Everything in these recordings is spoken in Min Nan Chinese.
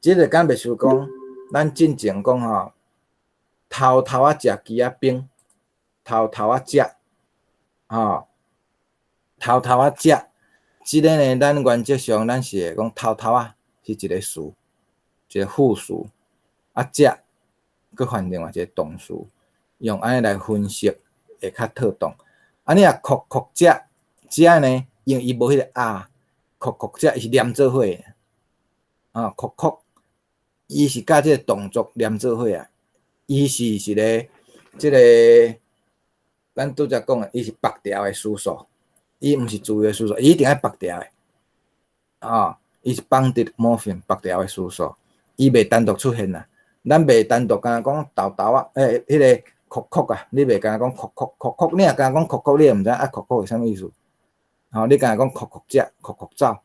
這個敢袂輸講，咱進前講吼，偷偷仔食枝仔冰，偷偷仔食，吼，偷偷仔食，這個呢，咱原則上咱是會講偷偷仔是一個詞，一個副詞，啊食，閣換另外一個動詞，用按呢來分析會較妥當。啊，你若擴擴食，這呢，因為伊無彼個啊，擴擴食伊是連做伙，啊，擴擴，伊是佮這個動作連做伙啊，伊是一個這個，咱拄才講的，伊是縛調的詞素，伊毋是自由的詞素，伊一定愛縛調的，啊，伊是 bounded morpheme 縛調的詞素，伊袂單獨出現啊，咱袂單獨敢若講豆豆啊，彼個擴擴啊，你袂敢若講擴擴擴擴，你若敢若講擴擴，你會毋知啊擴擴是啥物意思，吼，你敢若講擴擴食，擴擴走，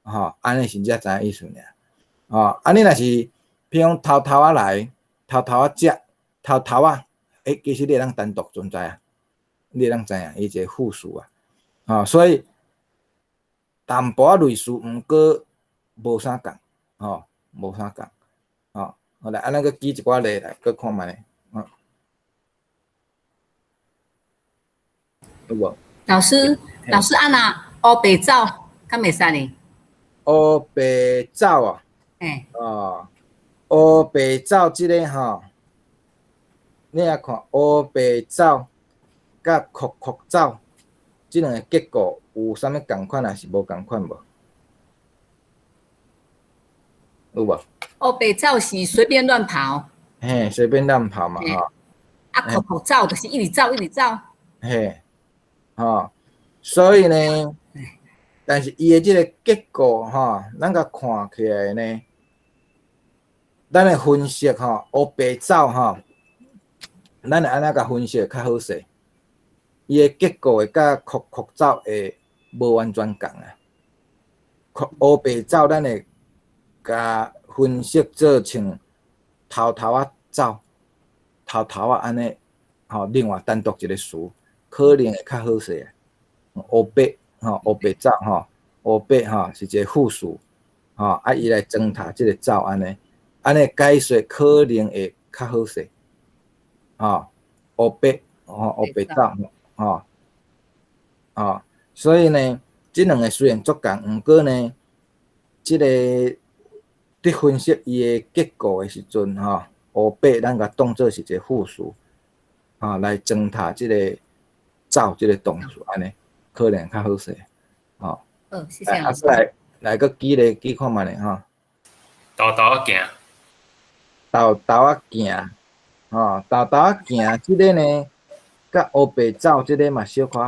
吼，按呢是才知影意思爾，吼，啊你若是，比如講偷偷仔來，偷偷仔食，偷偷仔，其實你會當單獨存在啊，你會當知影，伊一個副詞啊，吼，所以淡薄仔類似，毋過無啥仝，吼，無啥仝，吼，好來，啊，咱閣舉一寡例來，閣看覓，吼。有無？老師，老師啊若烏白走，敢會使呢？烏白走啊？嘿。哦，烏白走這個吼，你來看烏白走佮擴擴走，這兩個結構有啥物仝款，抑是無仝款無？有無？烏白走是隨便亂跑。嘿，隨便亂跑嘛，吼。啊，擴擴走就是一直走，一直走。嘿，吼，所以呢，但是伊的這個結構吼，咱共看起來呢，咱的分析吼，烏白走吼，咱會按怎共分析較好勢？伊的結構會佮擴擴走會無完全仝啊。擴烏白走，咱會共分析做像偷偷仔走，偷偷仔按呢，吼，另外單獨一個詞，可能會較好勢啊。烏白吼，烏白走吼，烏白吼是一個副詞，吼，啊，伊來裝塔這個走按呢，按呢解說可能會較好勢，吼，烏白吼，烏白走吼，吼，所以呢，這兩個雖然足仝，毋過呢，這個佇分析伊的結構的時陣，吼，烏白咱共當做是一個副詞，吼，來裝塔這個走這個動詞，按呢可能較好勢，吼。好，謝謝老師。啊，來來閣舉例舉看覓咧，吼。沓沓仔行。沓沓仔行，吼，沓沓仔行，這個呢，佮烏白走這個嘛小可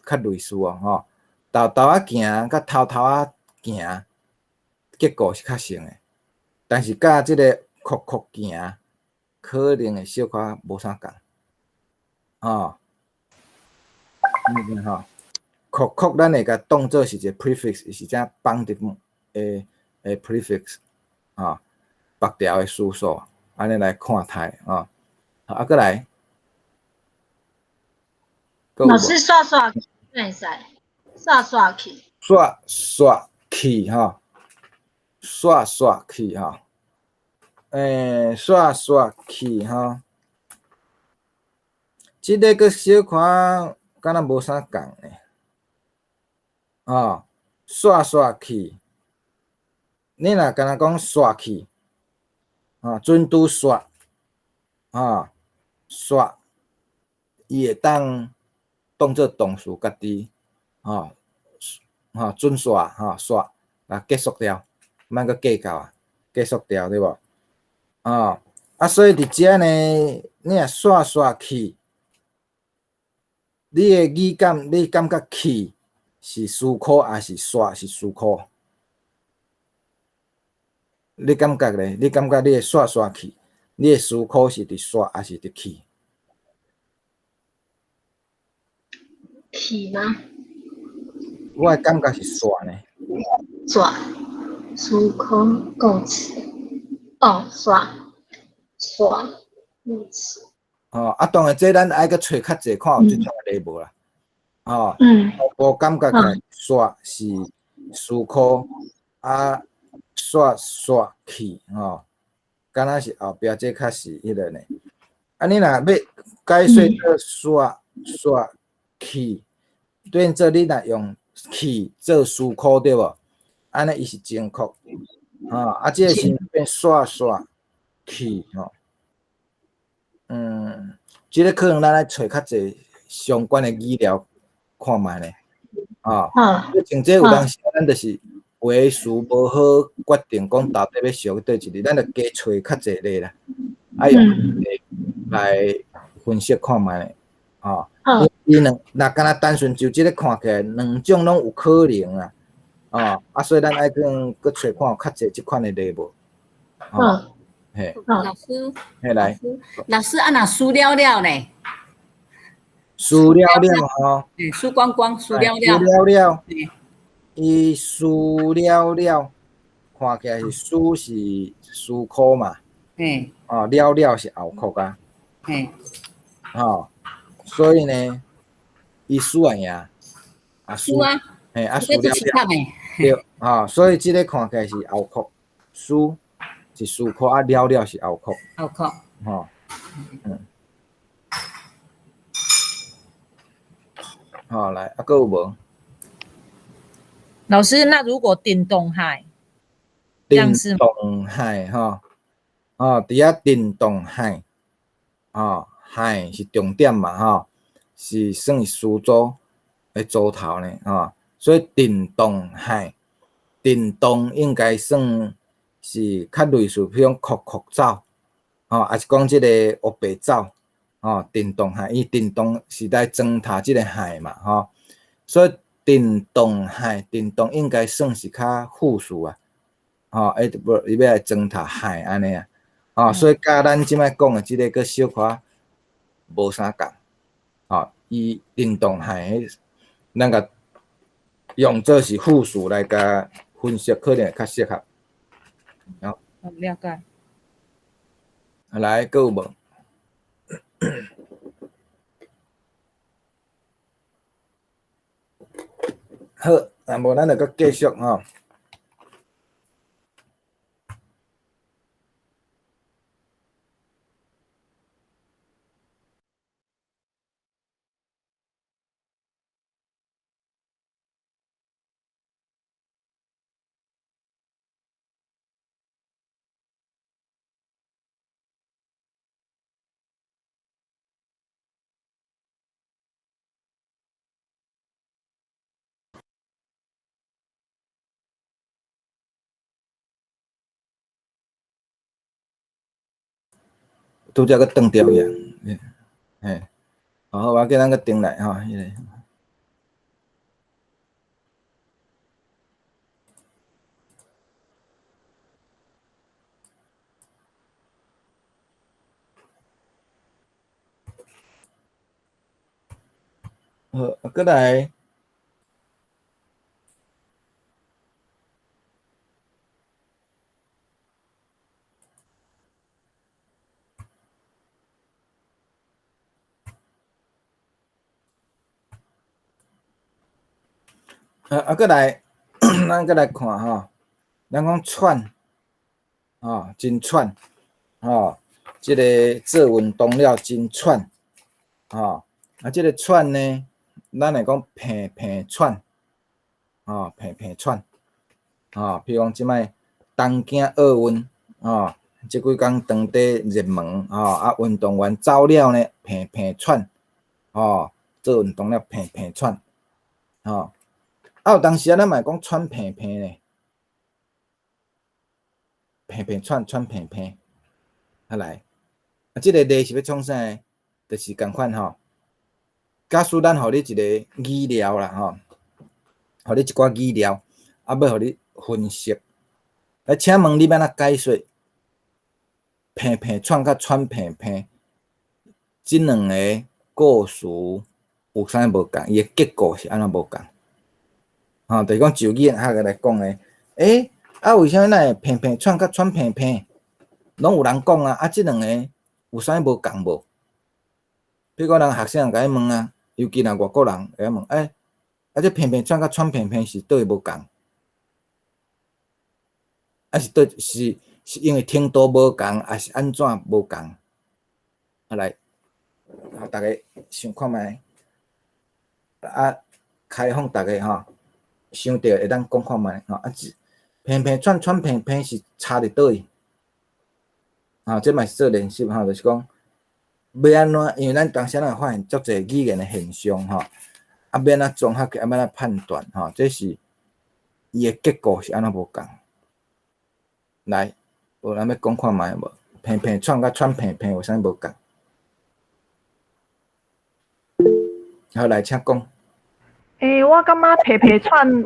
較類似哦，吼。沓沓仔行佮偷偷仔行，結構是較像的，但是佮這個擴擴行，可能會小可無啥仝，吼。嗯吼，擴擴咱會共當做是一個 prefix，伊是只綁佇的的 prefix，吼，縛調的詞素，按呢來看待，吼。啊，閣來。老師煞煞去，會使？煞煞去。煞煞去吼，煞煞去吼，煞煞去吼，這個閣小可敢若無啥仝呢，吼，煞煞去，你若敢若講煞去，吼，準拄煞，吼，煞，伊會當當做動詞家己，吼，吼，準煞，吼，煞，啊，結束掉，莫閣計較啊，結束掉對無？吼，啊，所以佇遮呢，你若煞煞去，你的語感，你感覺去是思考，抑是煞是思考？你感覺咧？你感覺你的煞煞去，你的思考是佇煞，抑是佇去？去嗎？我的感覺是煞呢。煞，思考構詞。哦，煞，煞，動詞。吼，啊，當然這咱愛閣揣較濟，看有這種的例無啦。吼，我感覺起來煞是思考，啊，煞煞去吼，敢若是後壁這較是彼个呢？啊，你若欲解說做煞煞去，變做你若用去做詞庫對無？按呢伊是正確，吼啊，這个是變煞煞去吼。這个可能咱愛揣較濟相關的語料看覓咧，吼。像這有當時咱就是話詞無好決定講到底欲俗佗一个，咱就加揣較濟例啦，啊用來分析看覓咧，吼。伊兩若敢若單純就這个看起來，兩種攏有可能啊，哦，啊，所以咱愛去閣揣看有較濟這款的例無？吼，嘿。老師，嘿來。老師啊，若輸了了咧？輸了了吼。輸光光，輸了了。輸了了。伊輸了了，看起來是輸是輸箍嘛。哦，了了是後擴啊。吼，所以呢，伊輸啊贏，啊輸啊，嘿啊輸了了。對，吼，所以這個看起來是後擴，輸是輸箍啊，了了是後擴。後擴。吼，好來，啊，閣有無？老師，那如果叮咚海，叮咚海吼，哦，佇遐叮咚海，哦，海是重點嘛，吼，是算是詞組的組頭呢，吼，所以叮咚海，叮咚應該算是較類似，比如講擴擴走，吼，抑是講這个烏白走，吼，叮咚海，伊叮咚是來裝塔這个海嘛，吼，所以。振動海，振動應該算是較副詞啊，吼，欸，無伊欲來裝塔海按呢啊，吼，所以佮咱這擺講的這个閣小可無啥仝，吼，伊振動海，咱共用做是副詞來共分析，可能會較適合。好，了解。來，閣有無？好，若無咱就閣繼續吼。拄才閣斷掉去啊，嘿，好，我叫咱閣轉來吼，彼个。好，啊，閣來。啊啊，閣來，咱閣來看吼，咱講喘，吼，真喘，吼，這个做運動了真喘，吼，啊，這个喘呢，咱會講平平喘，吼，平平喘，吼，比如講這擺東京奧運，吼，這幾工當地熱門，吼，啊，運動員走了呢，平平喘，吼，做運動了平平喘，吼。啊，有當時啊，咱嘛會講喘平平咧，平平喘，喘平平，啊來，啊，這个例是欲創啥呢？就是仝款吼。假使咱予你一个語料啦吼，予你一寡語料，啊，欲予你分析，來，請問你欲按怎解說？平平喘佮喘平平，這兩个故事有啥無仝？伊的結構是按怎無仝？吼，就是講就語言學來講咧，欸，啊，為啥物咱會平平喘佮喘平平，攏有人講啊？啊，這兩个有啥物無仝無？比如講，人學生共伊問啊，尤其若外國人會曉問，欸，啊，這平平喘佮喘平平是佗位無仝？啊是對是是因為程度無仝，抑是按怎無仝？啊來，啊逐家想看覓？啊，開放逐家吼，想著會當講看覓吼。啊，平平喘喘平平是差佇佗位？啊，這嘛是做練習吼，就是講欲按怎？因為咱當時咱會發現足濟語言的現象吼，啊，欲按怎綜合起，啊，欲按怎判斷吼？這是伊的結構是按怎無仝？來，有人欲講看覓無？平平喘佮喘平平有啥物無仝？好，來，請講。欸，我感覺平平喘，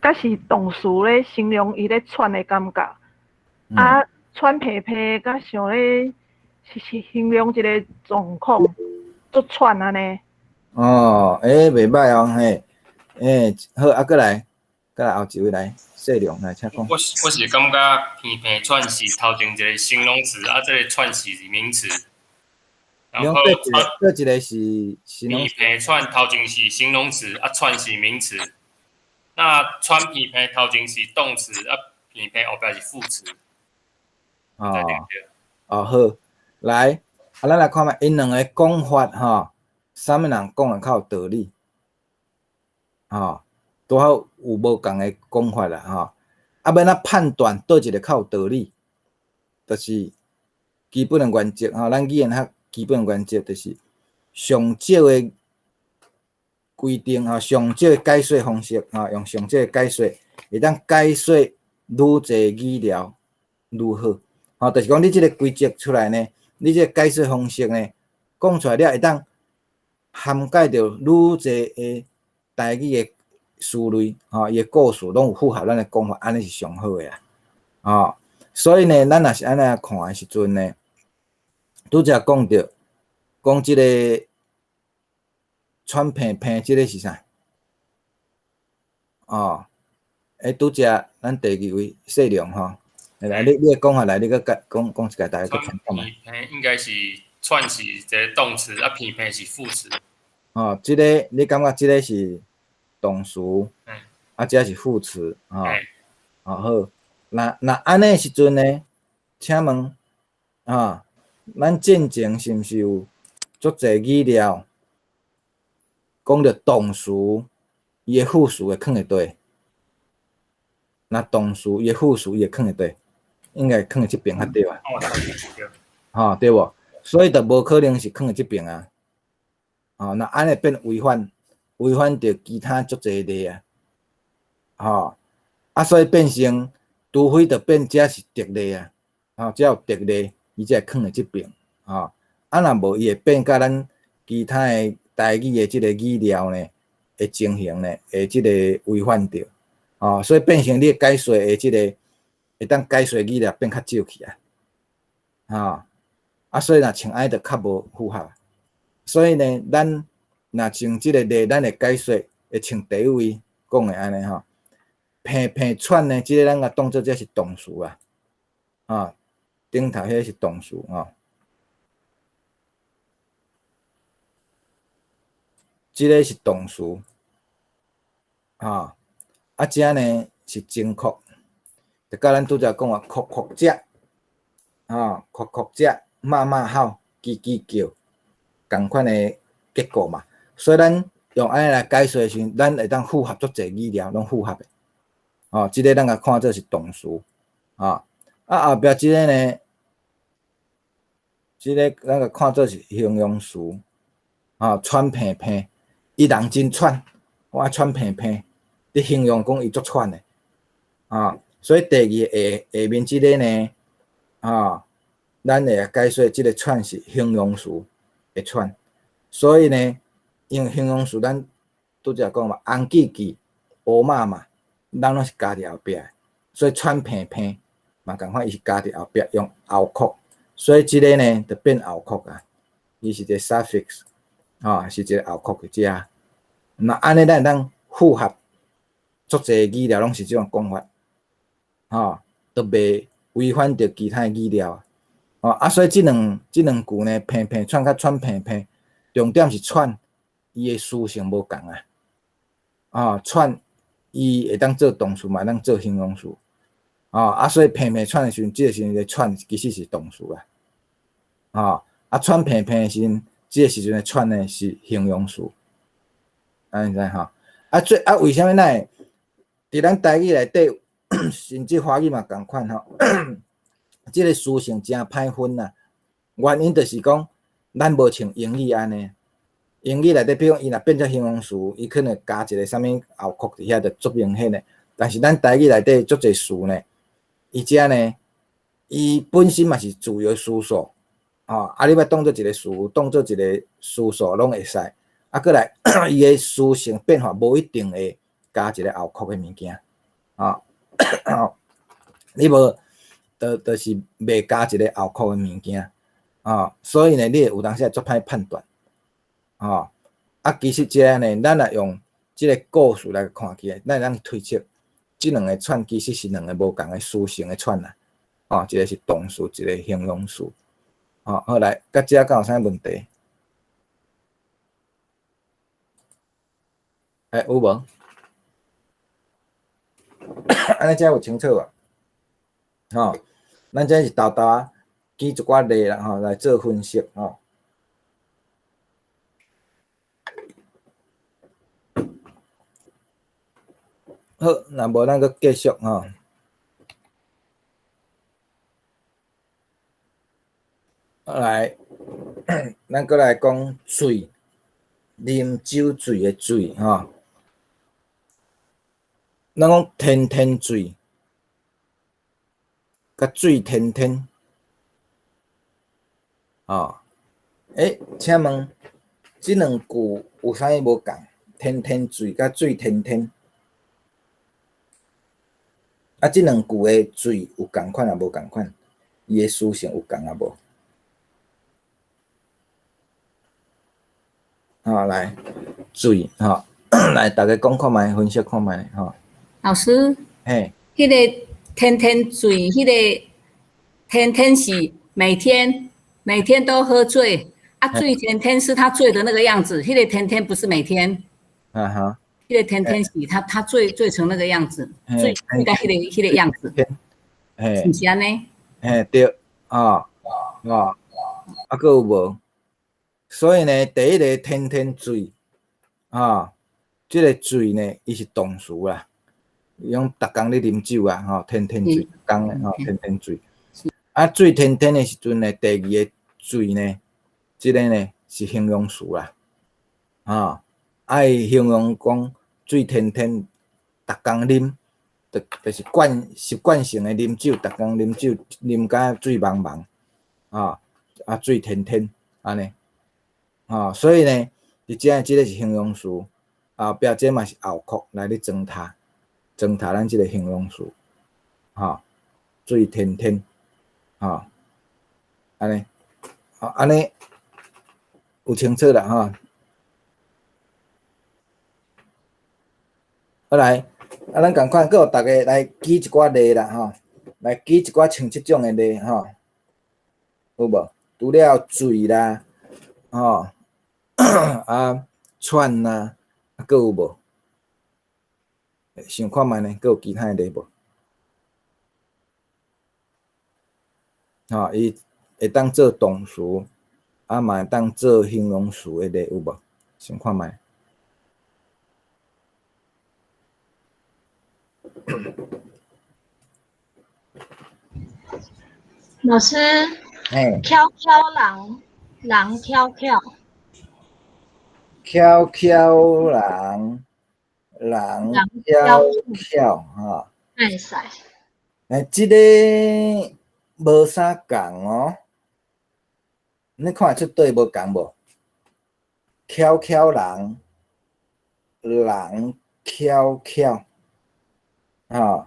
敢是動詞咧形容伊咧喘的感覺。啊，喘平平，敢像咧是形容一個狀況，足喘按呢。哦，欸，袂䆀哦，嘿，欸，好，啊，閣來，閣來後一位來，細良來，請講。我是感覺平平喘是頭前一個形容詞，啊，這個喘是名詞。然後，這一個是形容平平喘頭前是形容詞，啊，喘是名詞。那喘平平頭前是動詞，啊，平平後壁是副詞。哦，哦好，來，啊，咱來看覓，𪜶兩个講法吼，啥物人講的較有道理？吼，拄好有無仝的講法啦，吼。啊，欲按怎判斷佗一个較有道理？就是基本的原則吼，咱語言學基本原則就是上少的規定吼，上少的解說方式吼，用上少的解說，會當解說愈濟語料愈好。吼，就是講你這个規則出來呢，你這个解說方式呢，講出來了會當涵蓋著愈濟的台語的詞類，吼，伊的故事攏有符合咱的講法，按呢是上好的啊。吼，所以呢，咱若是按呢看的時陣呢，拄才講著，講這个喘平平，這个是啥？哦，欸，拄才咱第二位細良吼，來，你的講法來，你閣講講一下，逐家閣聽看覓。平平應該是喘是一个動詞，啊，平平是副詞。哦，這个你感覺這个是動詞，啊，這是副詞，吼，哦好，若按呢時陣呢，請問，啊，咱進前是毋是有足濟語料講著動詞，伊的副詞會囥佇佗？若動詞伊的副詞伊會囥佇佗？應該囥佇這爿較對啊。吼，對無？所以就無可能是囥佇這爿啊。吼，若按呢變違反著其他足濟例啊。吼，啊，所以變成，除非就變這是特例啊，吼，只有特例，伊才會囥佇這爿，吼，啊，若無伊會變佮咱其他的台語的這个語料呢，的情形呢，會這个違反著，吼，所以變成你解說的這个會當解說語料變較少去啊，吼，啊，所以若像按呢就較無符合，所以呢，咱若像這个例，咱會解說會像第一位講的按呢吼，平平喘呢，這个咱共當做這是動詞啊，啊，頂頭彼个是動詞吼。這个是動詞，吼，啊，這呢是精確，就佮咱拄才講的，哭哭食，吼，哭哭食，媽媽吼，吱吱叫，仝款的結構嘛。所以咱用按呢來解說的時陣，咱會當符合足濟語料，攏符合的。吼，這个咱共看做是動詞，啊，啊後壁這个呢，這个咱共看做是形容詞，啊，喘平平。伊人真喘，我喘平平，咧形容講伊足喘的，啊，所以第二下下面這个呢，啊，咱會解說這个喘是形容詞的喘，所以呢，因為形容詞咱拄才講嘛，紅記記、烏馬嘛，咱攏是加佇後壁，所以喘平平嘛仝款，伊是加佇後壁用後擴，所以這个呢就變後擴啊，伊是一个 suffix。啊，是一个後擴佇遮，那按呢，咱會當符合足濟語料，攏是這種講法，吼，都袂違反著其他的語料，哦，啊，所以這兩句呢，平平喘佮喘平平，重點是喘，伊的屬性無仝啊，啊，喘伊會當做動詞，嘛會當做形容詞，哦，啊，所以鼻鼻喘的時陣，這個時陣的喘其實是動詞啊，哦，啊，喘鼻鼻的時陣，這個時陣的喘呢是形容詞，按呢知吼？啊，最啊，為啥物咱會佇咱台語內底，甚至華語嘛仝款吼，這個詞性誠歹分啊。原因就是講，咱無像英語按呢，英語內底，比如講伊若變做形容詞，伊可能加一個啥物後括佇遐就足明顯的。但是咱台語內底足濟詞呢，伊遮呢，伊本身嘛是自由思索，吼，啊，你欲當做一個詞，當做一個詞素攏會使。啊，閣來伊的詞性變化無一定會加一個後括的物件，吼，你無，就是袂加一個後括的物件，吼，所以呢，你會有當時會足歹判斷，吼，啊，其實這呢，咱若用這個故事來看起來，咱會當推測，這兩個喘其實是兩個無仝的詞性的喘啦，吼，一個是動詞，一個形容詞，吼，好來，佮這敢有啥問題？欸，有無？按呢這有清楚無？吼，咱這是沓沓舉一寡例啦，吼，來做分析，吼。好，若無咱閣繼續吼。來，咱閣來講醉，啉酒醉的醉，吼。咱講天天醉，佮醉天天，吼。欸，請問這兩句有啥物無仝？天天醉佮醉天天，啊，這兩句的醉有仝款抑無仝款？伊的詞性有仝抑無？吼，來，醉，吼，來，逐家講看覓，分析看覓，吼。老師，嘿，彼個天天醉，彼個天天是每天每天都喝醉，啊，醉天天是他醉的那個樣子，彼個天天不是每天。啊哈。彼個天天是他醉成那個樣子，醉醉到彼個樣子，是毋是按呢？嘿，對，哦，哦，啊，閣有無？所以呢，第一個天天醉，啊，這個醉呢，伊是動詞啦，伊講逐工咧啉酒啊，吼，天天醉，逐工咧，吼，天天醉。啊，醉天天的時陣呢，第二個醉呢，這個呢是形容詞啦，啊，伊形容講醉天天，逐工啉，就是習慣性的啉酒，逐工啉酒，啉甲醉茫茫，啊，啊，醉天天，按呢。吼，所以呢，佇遮這個是形容詞，後壁這嘛是後括來咧裝塔，裝塔咱這個形容詞，吼，醉天天，吼，按呢，吼，按呢有清楚啦，吼。好來，啊，咱仝款，閣予逐家來舉一寡例啦，吼，來舉一寡像這種的例，吼，有無？除了醉啦。吼，啊，喘啊，啊，閣有無？想看覓呢？閣有其他的例無？吼，伊會當做動詞，啊嘛會當做形容詞的例有無？想看覓？老師，嘿，巧巧人。人巧巧，巧巧人，人巧巧，吼。會使。欸，這個無啥仝哦。你看會出佗無仝無？巧巧人，人巧巧，吼。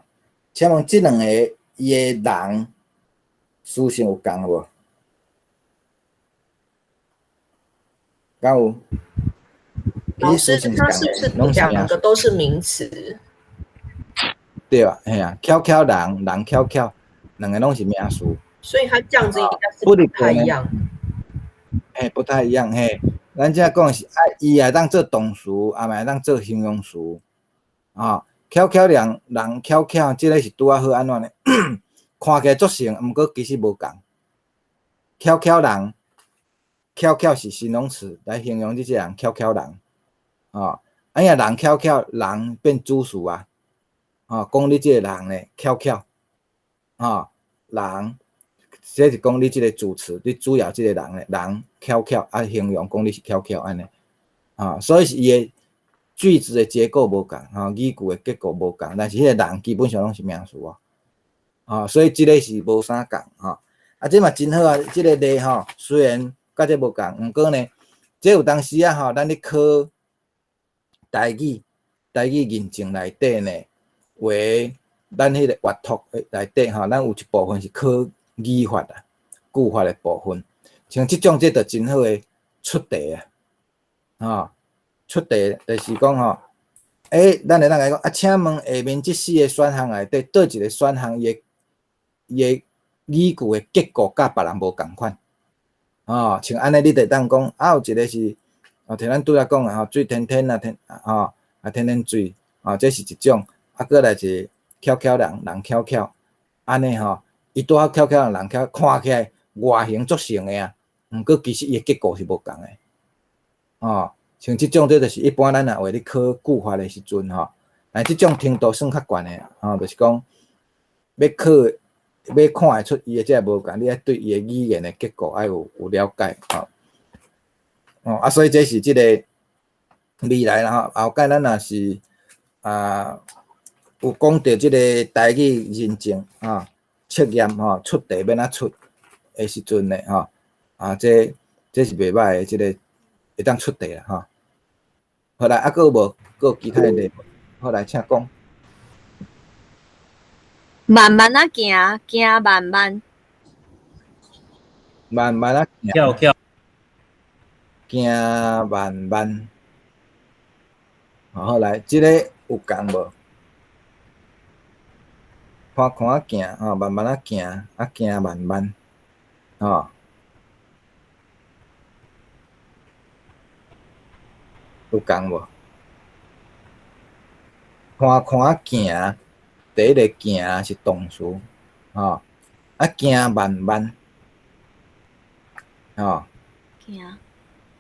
請問這兩個伊的人詞性有仝無？敢有？老師，他是不是兩個都是名詞？對啊，嘿啊，巧巧人，人巧巧，兩個攏是名詞。所以他這樣子應該是不太一樣。嘿，不太一樣，嘿。咱這講是啊，伊也當做動詞，也嘛會當做形容詞。啊，巧巧人人巧巧，這个是拄仔好按怎呢？看起來足像，毋過其實無仝。巧巧人，巧巧是形容詞來形容這個人巧巧人，哦，啊呀人巧巧，人變主詞啊，哦，講你這個人呢巧巧，哦，人，這是講你這個主詞，你主要這個人呢，人巧巧啊，形容講你是巧巧按呢，啊，所以是伊的句子的結構無仝，吼，語句的結構無仝，但是彼個人基本上攏是名詞哦，啊，所以這個是無啥仝，吼。啊，這嘛真好啊！這個例吼，雖然佮這無仝，毋過呢，這有當時啊吼，咱咧考台語，台語認證內底呢，話咱彼個閱讀內底吼，咱有一部分是考語法啊、句法的部分。像這種這就真好的出題啊，吼，出題就是講吼，咱會當共伊講啊，請問下面這四個選項內底，佗一個選項伊的伊的語句的結構佮別人無仝款，哦，像按呢，你就會當講，啊，有一個是，哦，摕咱拄才講的吼，水天天啊，天，吼，啊，天天水，哦，這是一種，啊，閣來是巧巧人，人巧巧，按呢吼，伊拄好巧巧人，人巧，看起來外形足像的啊，毋過其實伊的結構是無仝的，哦，像這種這就是一般咱若話咧考句法的時陣吼，但這種程度算較懸的，吼，就是講欲考。欲看會出伊的這個無仝，你愛對伊的語言的結構愛有了解吼。哦啊，所以這是這個未來啦吼，後蓋咱若是啊有講著這個台語認證啊測驗吼出題欲按怎出的時陣呢吼，啊這這是袂䆀的，這個會當出題啦吼。好來，啊閣有無？閣有其他的例無？好來，請講。慢慢仔行，行慢慢。慢慢仔行，巧巧行慢慢。好來，這個有仝無？看看仔行，吼，慢慢仔行，啊行慢慢，吼。有仝無？看看仔行。第一个行是動詞，吼，啊行慢慢，吼，行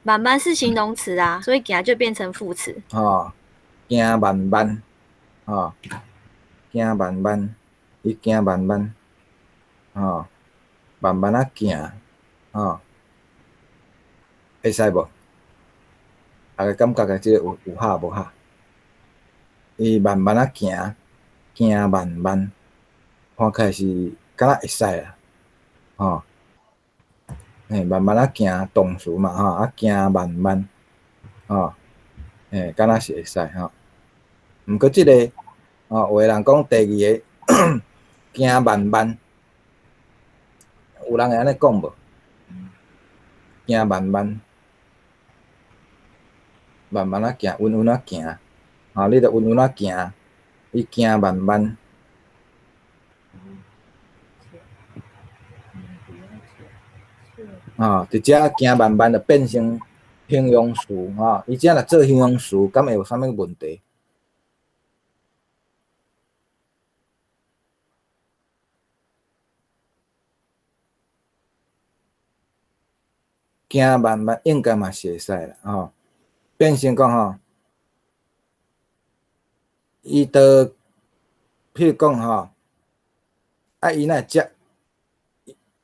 慢慢是形容詞啊，所以行就變成副詞。吼，行慢慢，吼，行慢慢，伊行慢慢，吼，慢慢仔行，吼，會使無？大家感覺個這個有有合無合？伊慢慢仔行。行慢慢，看起來是敢若會使啦，吼，嘿，慢慢仔行動詞嘛，吼，啊行慢慢，吼，嘿，敢若是會使吼。毋過這個，吼，有的人講第二个行慢慢，有人會按呢講無？行慢慢，慢慢仔行，穩穩仔行，吼，你著穩穩仔行。伊行慢慢，啊，佇遮行慢慢就變成形容詞，吼，伊遮若做形容詞，敢會有啥物問題？行慢慢應該嘛是會使啦，吼，變成講吼。伊就譬如講吼，啊伊若會食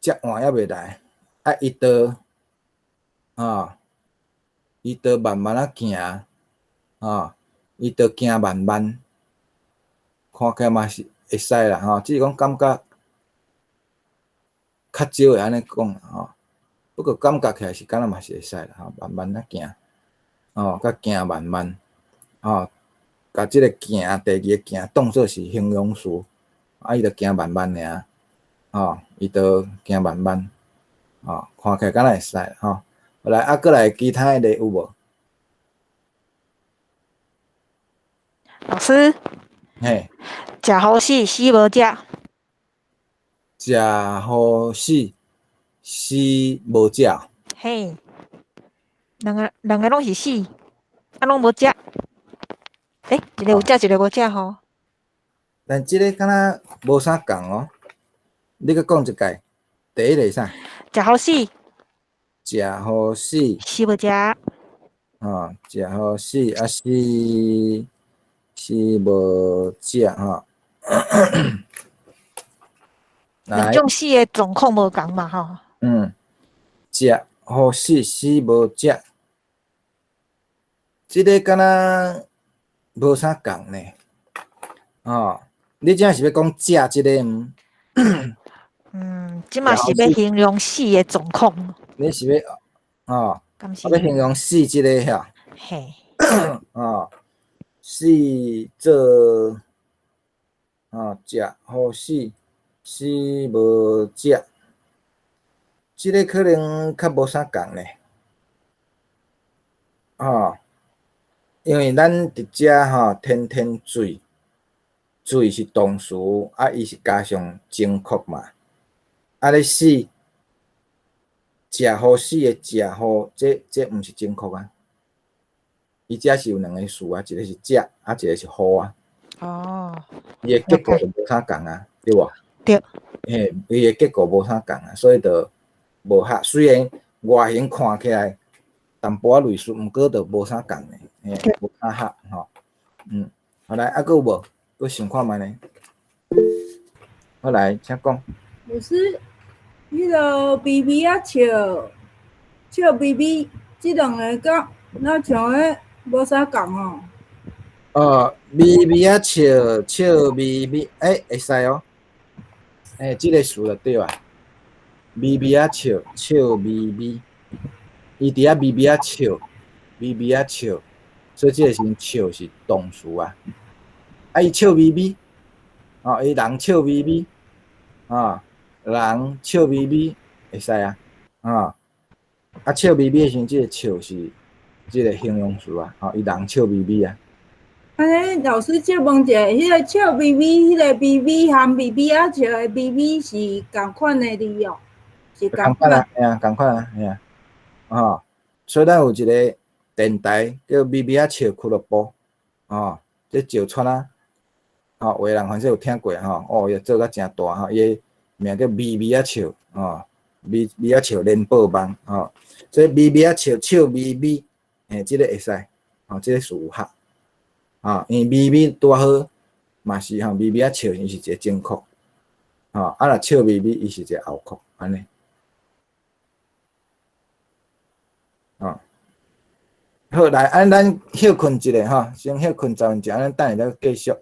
食碗猶未來，啊伊就吼，伊就慢慢仔行，吼，伊就行慢慢，看起來嘛是會使啦，吼，只是講感覺較少會按呢講吼，不過感覺起來是敢若嘛是會使啦，吼，慢慢仔行，吼，佮行慢慢，吼。共這個行，第二个行當做是形容詞，啊，伊就行慢慢爾，吼，伊就行慢慢，吼，看起來敢若會使，吼。來，啊，閣來其他的例有無？老師，嘿，食予死，死無食。食予死，死無食。嘿，兩个兩个攏是死，啊，攏無食。欸，一个有食，一个無食吼。但這个敢若無啥仝哦。你閣講一擺，第一个是啥？食予死。食予死。死無食。吼，食予死啊死死無食吼。兩種死的狀況無仝嘛吼。嗯，食予死死無食，這个敢若無啥仝呢。吼，你這是欲講食這个毋？嗯，這嘛是欲形容死的狀況。你是欲吼？欲形容死這個遐？嘿。哦，死做哦，食予死，死無食，這个可能較無啥仝呢。吼，因為咱佇遮吼，天天醉，醉是動詞，啊，伊是加上精確嘛。啊，咧死，食予死的食予，這毋是精確啊。伊遮是有兩個詞啊，一個是食，啊，一個是予啊。哦。伊的結構就無啥仝啊，對無？對。嘿，伊的結構無啥仝啊，所以就無合。雖然外形看起來淡薄仔類似，毋過就無啥仝的，嘿，無啥合吼。嗯，好來，啊，閣有無？閣想看覓呢？好來，請講。老師，彼个微微仔笑，笑微微，這兩个敢若像彼無啥仝吼。哦，微微仔笑，笑微微，欸，會使哦。欸，這个詞就對啊。微微仔笑，笑微微，伊佇遐微微仔笑，微微仔笑，所以這個時陣笑是動詞啊。啊，伊笑微微，哦，伊人笑微微，啊，人笑微微會使啊，啊，啊笑微微的時陣，這個笑是這個形容詞啊，吼，伊人笑微微啊。按呢，老師借問一下，彼个笑微微，彼个微微含微微仔笑的微微是仝款的字哦，是仝款啊，嘿啊，仝款啊，嘿啊，吼，所以咱有一个電台叫微微仔笑俱樂部，吼，這石川啊，吼，有的人反正有聽過吼，哦，伊做甲誠大吼，伊的名叫微微仔笑，吼，微微仔笑聯播網，吼，所以微微仔笑笑微微，嘿，這个會使，吼，這个詞有合。啊，因為微微拄好嘛是吼，微微仔笑，伊是一個前擴，吼，啊若笑微微，伊是一個後擴，按呢。啊，好，來，按咱歇睏一下吼，先歇睏10分鐘，咱等下再繼續。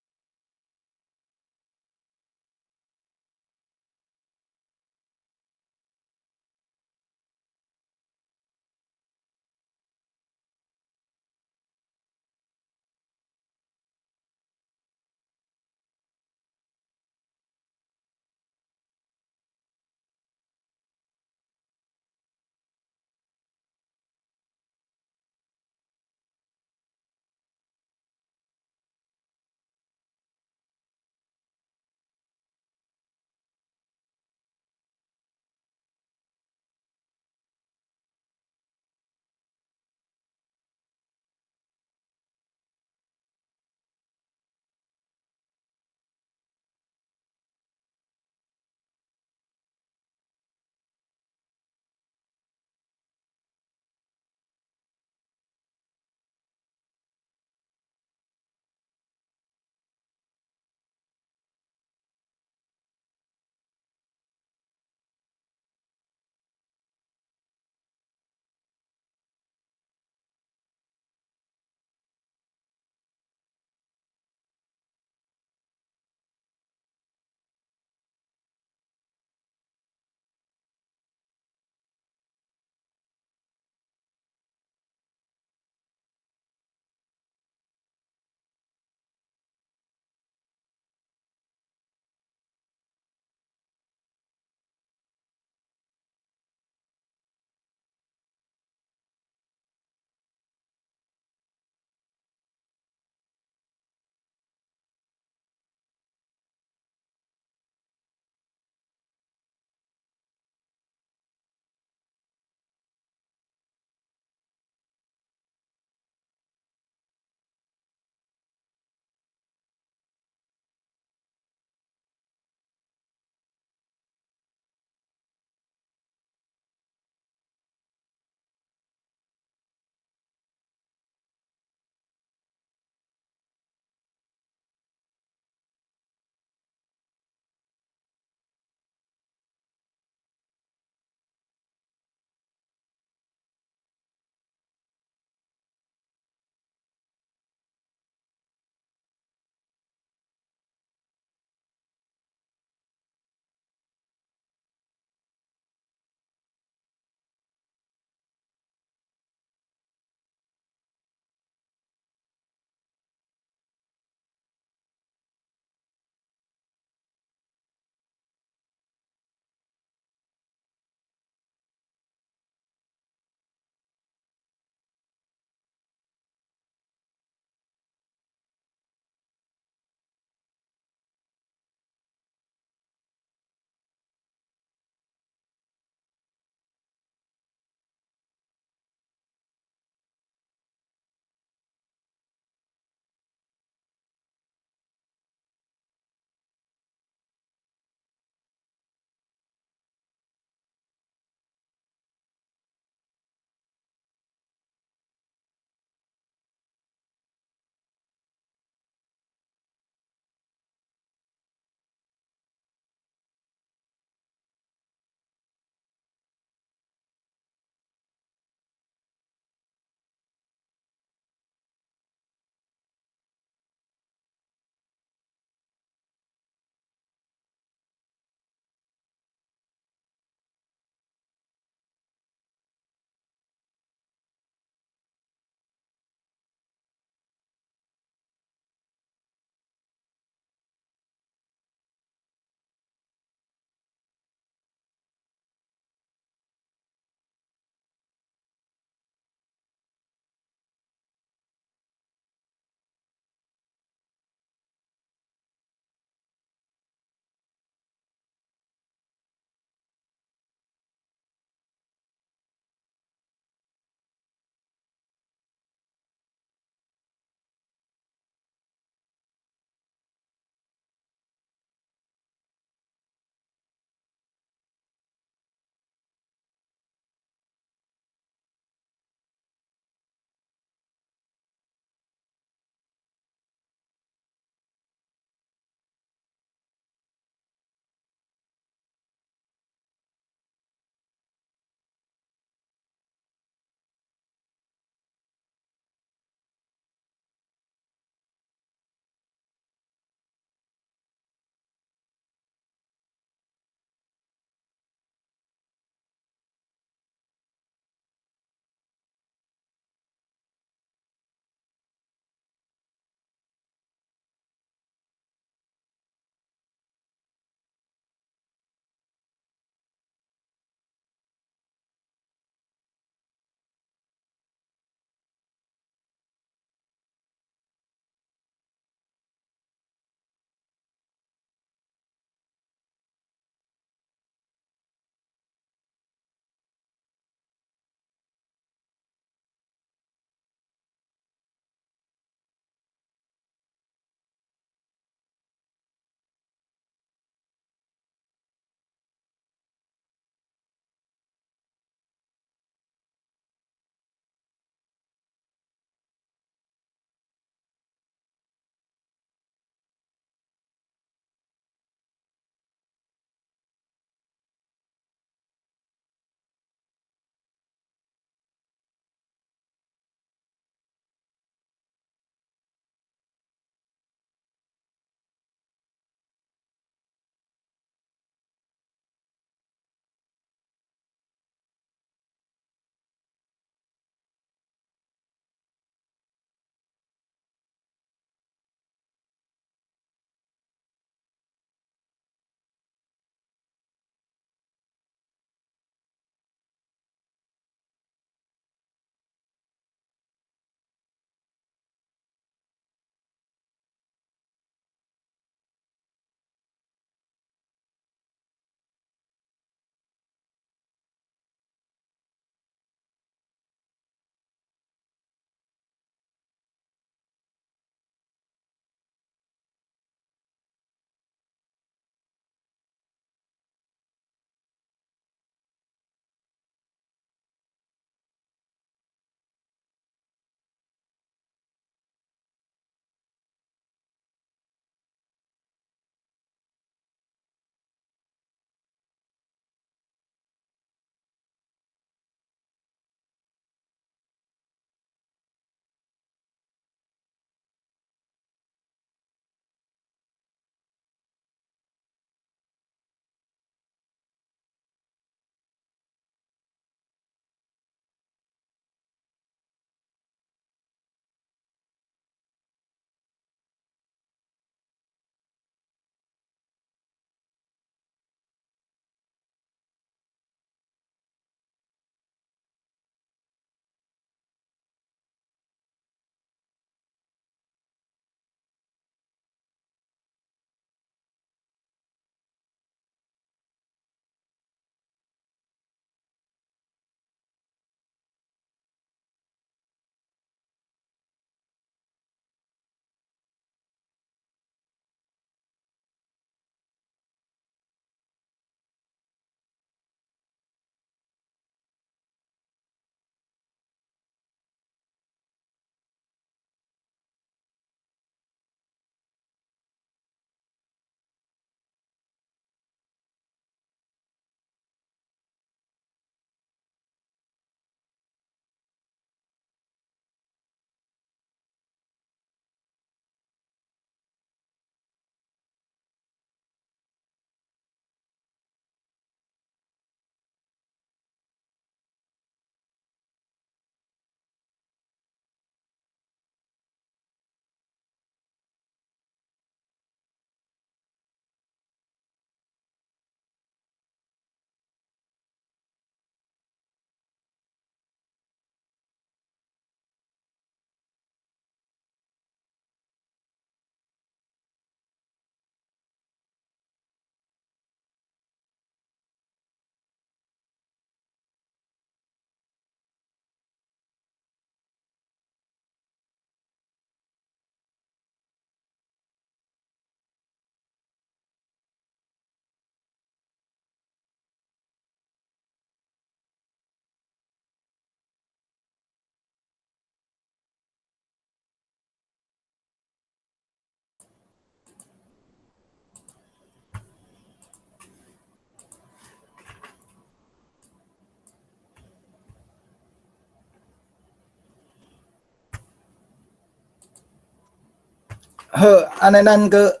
好，按呢咱閣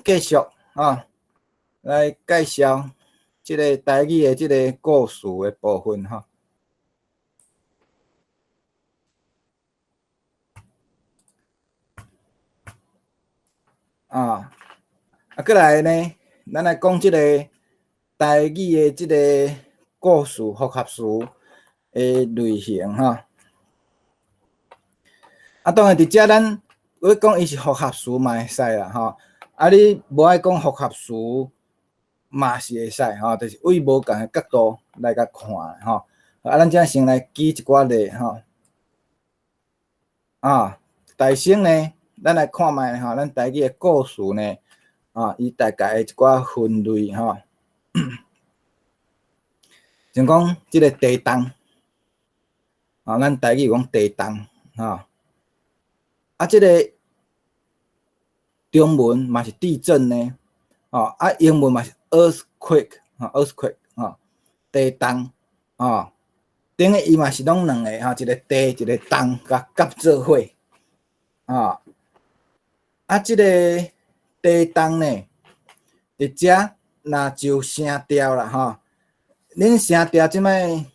繼續啊，來介紹這个台語的這个故事的部分吼。啊，啊，閣來呢，咱來講這个台語的這个故事複合詞的類型吼。啊，當然佇遮咱欲講伊是複合詞嘛會使啦吼。啊，你無愛講複合詞嘛是會使吼，就是對無仝的角度來共看吼。啊，咱這先來舉一寡例吼。啊，大先呢，咱來看覓吼，咱台語的故事呢，啊，伊大概的一寡分類吼。像講這个地動，啊，咱台語講地動，吼。啊，這个中文嘛是地震呢，吼，啊，英文嘛是 earthquake，吼，earthquake，吼，地動，吼，等於伊嘛是攏兩个，吼，一个地，一个動，共合做伙，吼，啊，這个地動呢，佇遮若就聲調啦，吼，恁聲調這擺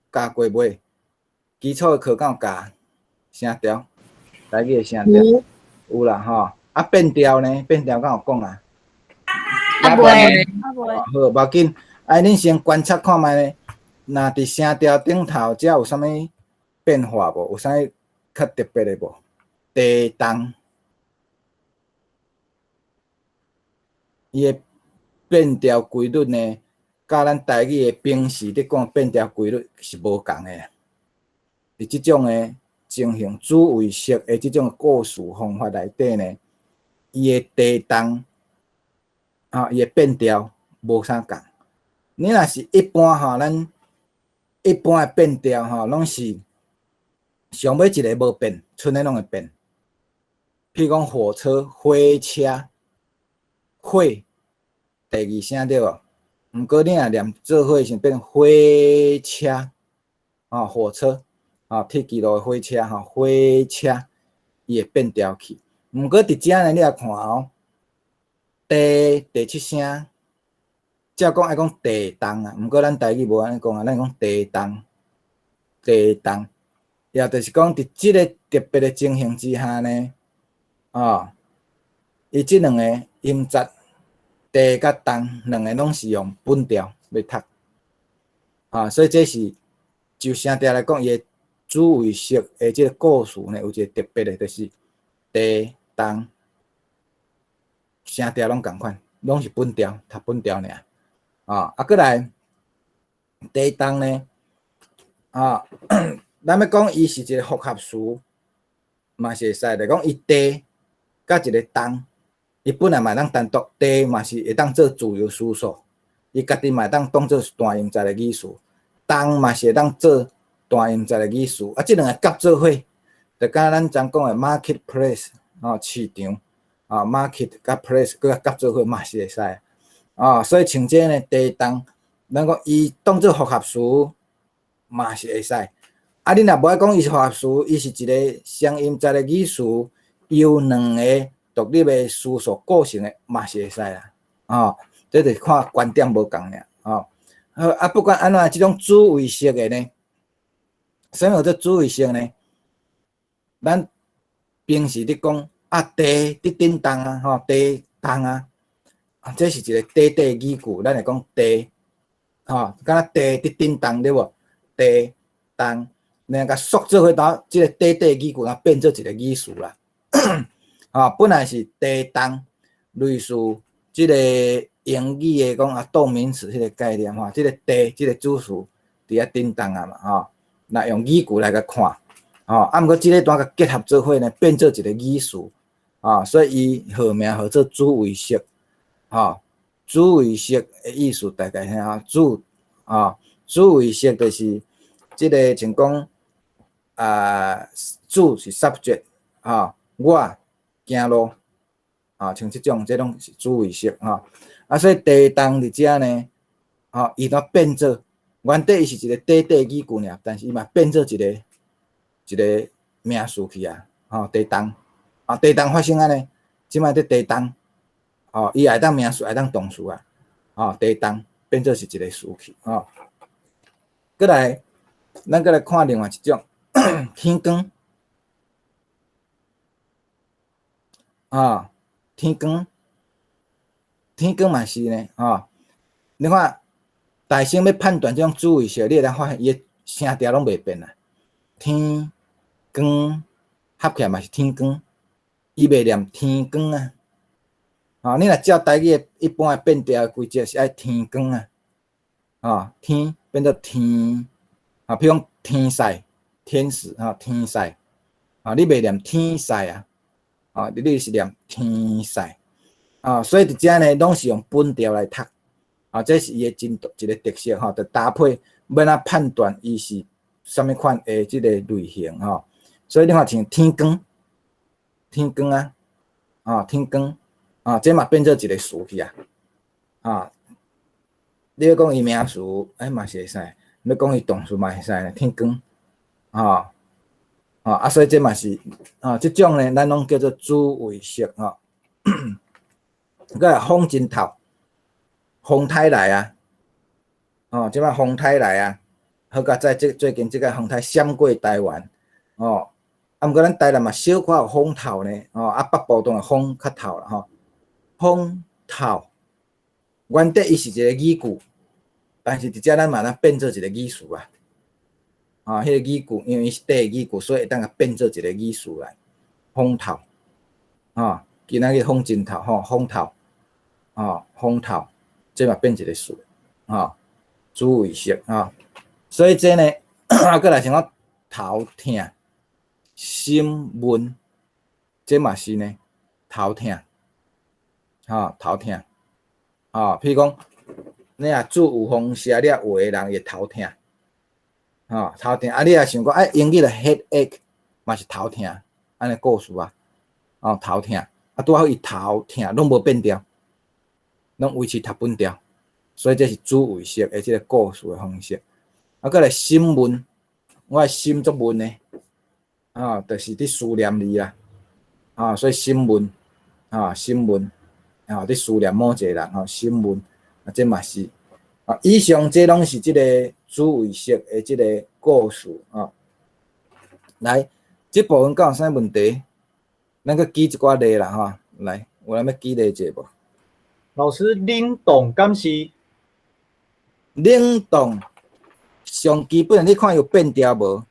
教過未？基礎的課敢有教聲調？台語的聲調有啦，吼，啊變調呢？變調敢有講啊？啊未，好，無要緊，啊恁先觀察看覓呢？若佇聲調頂頭，遮有啥物變化無？有啥物較特別的無？地動，伊的變調規律呢，佮咱台語的平時咧講變調規律是無仝的。佇這種的情形，主謂式的這種故事方法內底呢，伊的地動，啊，伊的變調無啥仝。你若是一般吼，咱一般的變調吼，攏是上尾一个無變，賰的攏會變。譬如講火車、火車、火，第二聲對無？毋過你若念做伙時變火車，啊，火車，啊，鐵支路的火車吼，火車，伊會變調去。毋過佇遮呢，你來看哦，地第七聲，照講愛講地動啊，毋過咱台語無按呢講啊，咱講地動，地動，也就是講佇這个特別的情形之下呢，啊，伊這兩個音節地佮動兩个攏是用本調欲讀，啊，所以這是就聲調來講，伊的主謂式的這个故事呢，有一个特別的，就是地動聲調攏仝款，攏是本調，讀本調爾。啊，啊，閣來地動呢，啊，咱欲講伊是一个複合詞，嘛是會使，就講伊地佮一个動，伊本來嘛會當單獨，地嘛是會當做自由思索，伊家己嘛會當當做單音節的語詞，動嘛是會當做單音節的語詞，啊，這兩个合做伙，就敢若咱常講的 marketplace 吼，市場，啊，market 佮 place 閣合做伙嘛是會使。啊，所以像這呢，地動，咱講伊當做複合詞嘛是會使。啊，你若無愛講伊是複合詞，伊是一个雙音節的語詞，由兩個獨立的詞素構成的，嘛是會使啦。哦，這就是看觀點無仝爾。哦，好啊，不管按怎，這種主謂式的呢，啥物叫做主謂式呢？咱平時咧講啊，地佇振動啊，吼，地動啊。啊，這是一个短短語句，咱會講地，吼，敢若地佇振動對無？地動，然後共縮做伙到這个短短語句，啊變做一个語詞啦。啊，本來是地動，類似這个英語的講啊動名詞彼个概念吼，這个地，這个主詞佇遐振動啊嘛，吼，那用語句來共看，吼，啊，毋過這个單共結合做伙呢，變做一个語詞，啊，所以伊號名號做主謂式。吼，主謂式的意思大概遐，主，啊，主謂式就是這个像講啊，主是 subject，吼，我行路，啊，像這種，這攏是主謂式，吼，啊，所以地動佇遮呢，吼，伊都變做原底伊是一个短短語句爾，但是伊嘛變做一个一个名詞去啊，吼，地動。啊，地動發生按呢，這擺佇地動，哦，伊會當名詞，會當動詞啊，哦，地動變做是一个詞去，吼。閣來，咱閣來看另外一種天光，啊，天光，天光嘛是呢，吼。你看，大聲欲判斷這種主謂式，你會當發現伊的聲調攏袂變啊。天光合起來嘛是天光，伊袂念天光啊。吼，你若照台語的一般的變調規則是愛天光啊，吼，天變做天，啊，譬如講天使、天使，吼，天使，啊，你袂念天使啊，啊，你是念天使，啊，所以佇遮呢，攏是用本調來讀，啊，這是伊的真一个特色吼，就搭配欲按怎判斷伊是啥物款的這个類型吼，所以你看像天光，天光啊，啊，天光。啊，這嘛變做一个詞去啊！啊，你欲講伊名詞，欸嘛是會使；欲講伊動詞嘛會使，天光，啊，啊，所以這嘛是啊，這種呢，咱攏叫做主謂式吼。閣來風真透，風颱來啊！哦，這擺風颱來啊，好佳哉，這最近這个風颱閃過台灣，哦，啊，毋過咱台南嘛小可有風透呢，哦，啊，北部當然風較透啦，吼。風透，原底伊是一个語句，但是佇遮咱嘛通變做一个語詞啊。啊，彼个語句因為伊是短語句，所以會當共變做一个語詞來。風透，啊，今仔日風真透吼，風透，啊，風透，這嘛變一个詞，啊，主謂式啊。所以這呢，啊，閣來像講頭疼、心悶，這嘛是呢，頭疼。吼，頭疼，吼，譬如講，你若注預防射了，有的人會頭疼，吼，頭疼。啊，你若想講，啊，英語的 headache 嘛是頭疼，按呢故事啊，哦，頭疼，啊，拄好伊頭疼攏無變調，攏維持讀本調，所以這是主謂式的這个故事的方式。啊，閣來心悶，我的心足悶的，啊，就是佇思念你啦，啊，所以心悶，啊，心悶。啊！佇思念某一个人吼，心悶啊，這嘛是啊。以上這攏是這个主謂式的這个故事啊。來，這部分敢有啥問題？咱閣舉一寡例啦吼。來，有人欲舉例者無？老師，冷凍敢是？冷凍上基本，你看有變調無？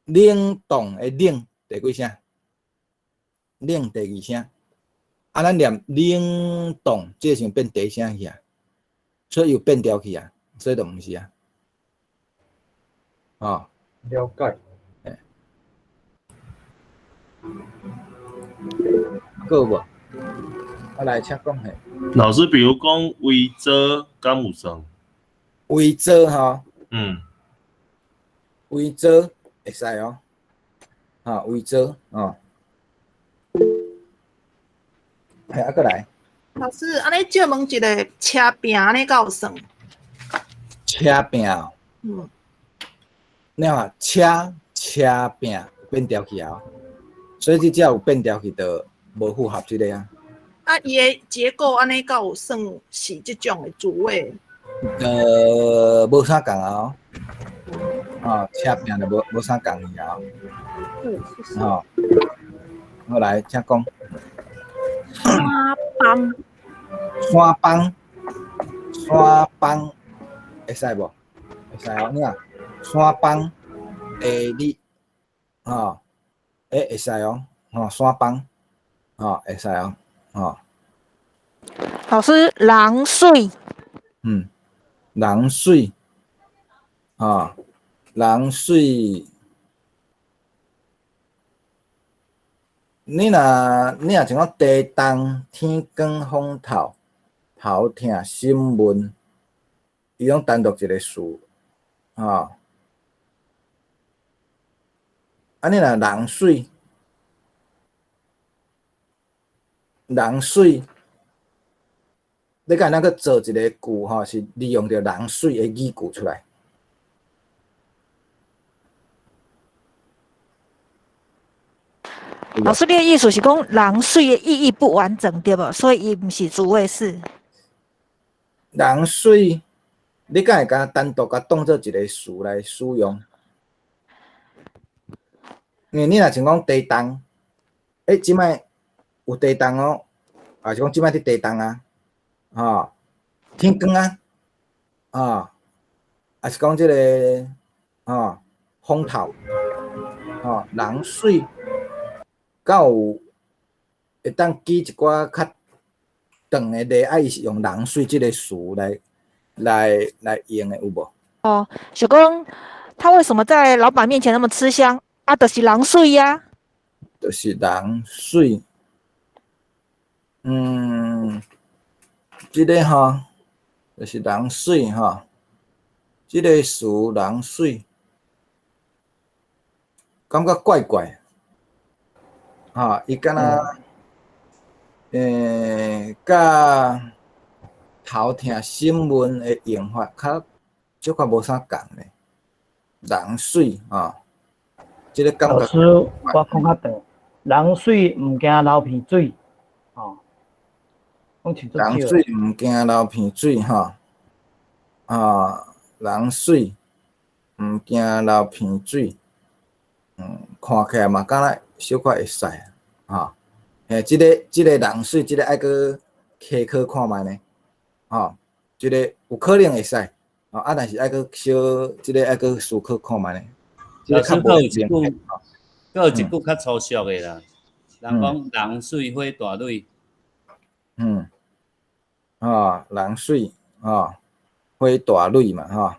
冷凍的冷第幾聲？冷第二聲。啊，咱念冷凍，這個時陣變第一聲去啊，所以有變調去啊，所以就毋是啊。哦，了解。欸，閣有無？啊，來，請講下。老師，比如講圍坐，敢有算？圍坐吼。嗯。圍坐會使哦。哈，圍坐哦。嘿，啊，閣來。老師，按呢借問一个車拚按呢敢有算？車拚。嗯。你看車車拚變調去啊，所以這只有變調去，就無符合這个啊。啊，伊的結構按呢敢有算是這種的主謂？無啥仝啊，哦，車拚就無啥仝去啊。嗯，哦，好來，請講。山崩，山崩，山崩，會使無？會使哦，你看山崩地理，吼，欸，會使哦，吼，山崩，吼，會使哦，吼。老師，人媠。嗯，人媠，啊，人媠。你若像講地動、天光、風透、頭疼、心悶，伊攏單獨一个詞，吼。啊，你若人媠，人媠，你敢會當閣造一个句吼，是利用著人媠的語句出來。老師，你的意思是講人媠的意義不完整，對無？所以伊毋是主謂式。人媠，你敢會共單獨共當做一個詞來使用？因為你若像講地動，欸，這擺有地動哦，抑是講這擺佇地動啊，吼，天光啊，啊，抑是講這个，吼，風透，吼，人媠，敢有會當舉一寡較長的例，啊，伊是用人媠這个詞來用的有無？哦，是講他為什麼在老闆面前那麼吃香？啊，就是人媠呀。就是人媠。這个吼，就是人媠吼，這个詞人媠，感覺怪怪，吼，伊敢若，佮頭疼新聞的用法較小可無啥仝咧，人媠吼，這个感覺。老師，我講較長，人媠毋驚流鼻水，吼，講清楚。人媠毋驚流鼻水，吼，啊，人媠毋驚流鼻水，看起來嘛敢若小可會使，吼，嘿，這个人媠，這个愛閣稽考看覓呢，吼，這个有可能會使，吼，啊，但是愛閣小，這个愛閣思考看覓呢。老師，閣有一句，閣有一句較粗俗的啦，人講人媠火大磊。啊，人媠，啊，火大磊嘛，吼，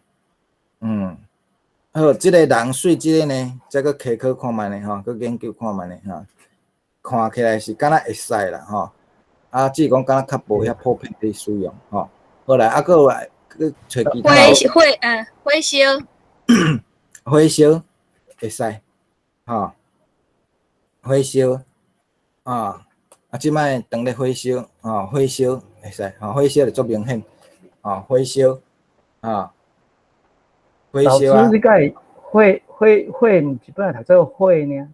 好，這個人媠這个呢，再閣稽考看覓呢，吼，閣研究看覓呢，吼，看起來是敢若會使啦，吼，啊，只是講敢若較無遐普遍佇使用，吼。好來，啊，閣有來，閣揣其他。火燒。火燒會使，吼，火燒，啊，啊，這擺當咧火燒，吼，火燒會使，吼，火燒就足明顯，吼，火燒，啊，火燒啊。老師，你敢會火火火，毋是本來讀做火呢？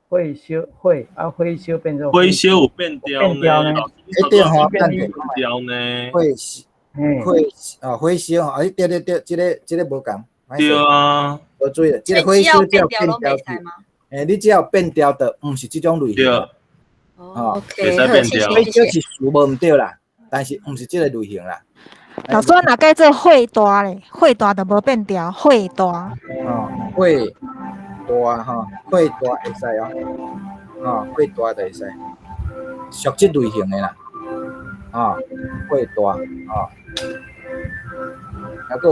火燒火，啊，火燒變做火燒有變調呢？欸對吼，變調呢？火燒，火啊，火燒，啊，對對對，這个無仝。對啊。無注意，這个火燒只要變調去，欸，你只要變調的，毋是這種類型。對。哦，袂使變調。火燒是詞無毋對啦，但是毋是這个類型啦。老師，若改做火大咧，火大就無變調，火大。哦，火大吼，火大會使哦，哦，火大就會使，屬這類型的啦，哦，火大，哦。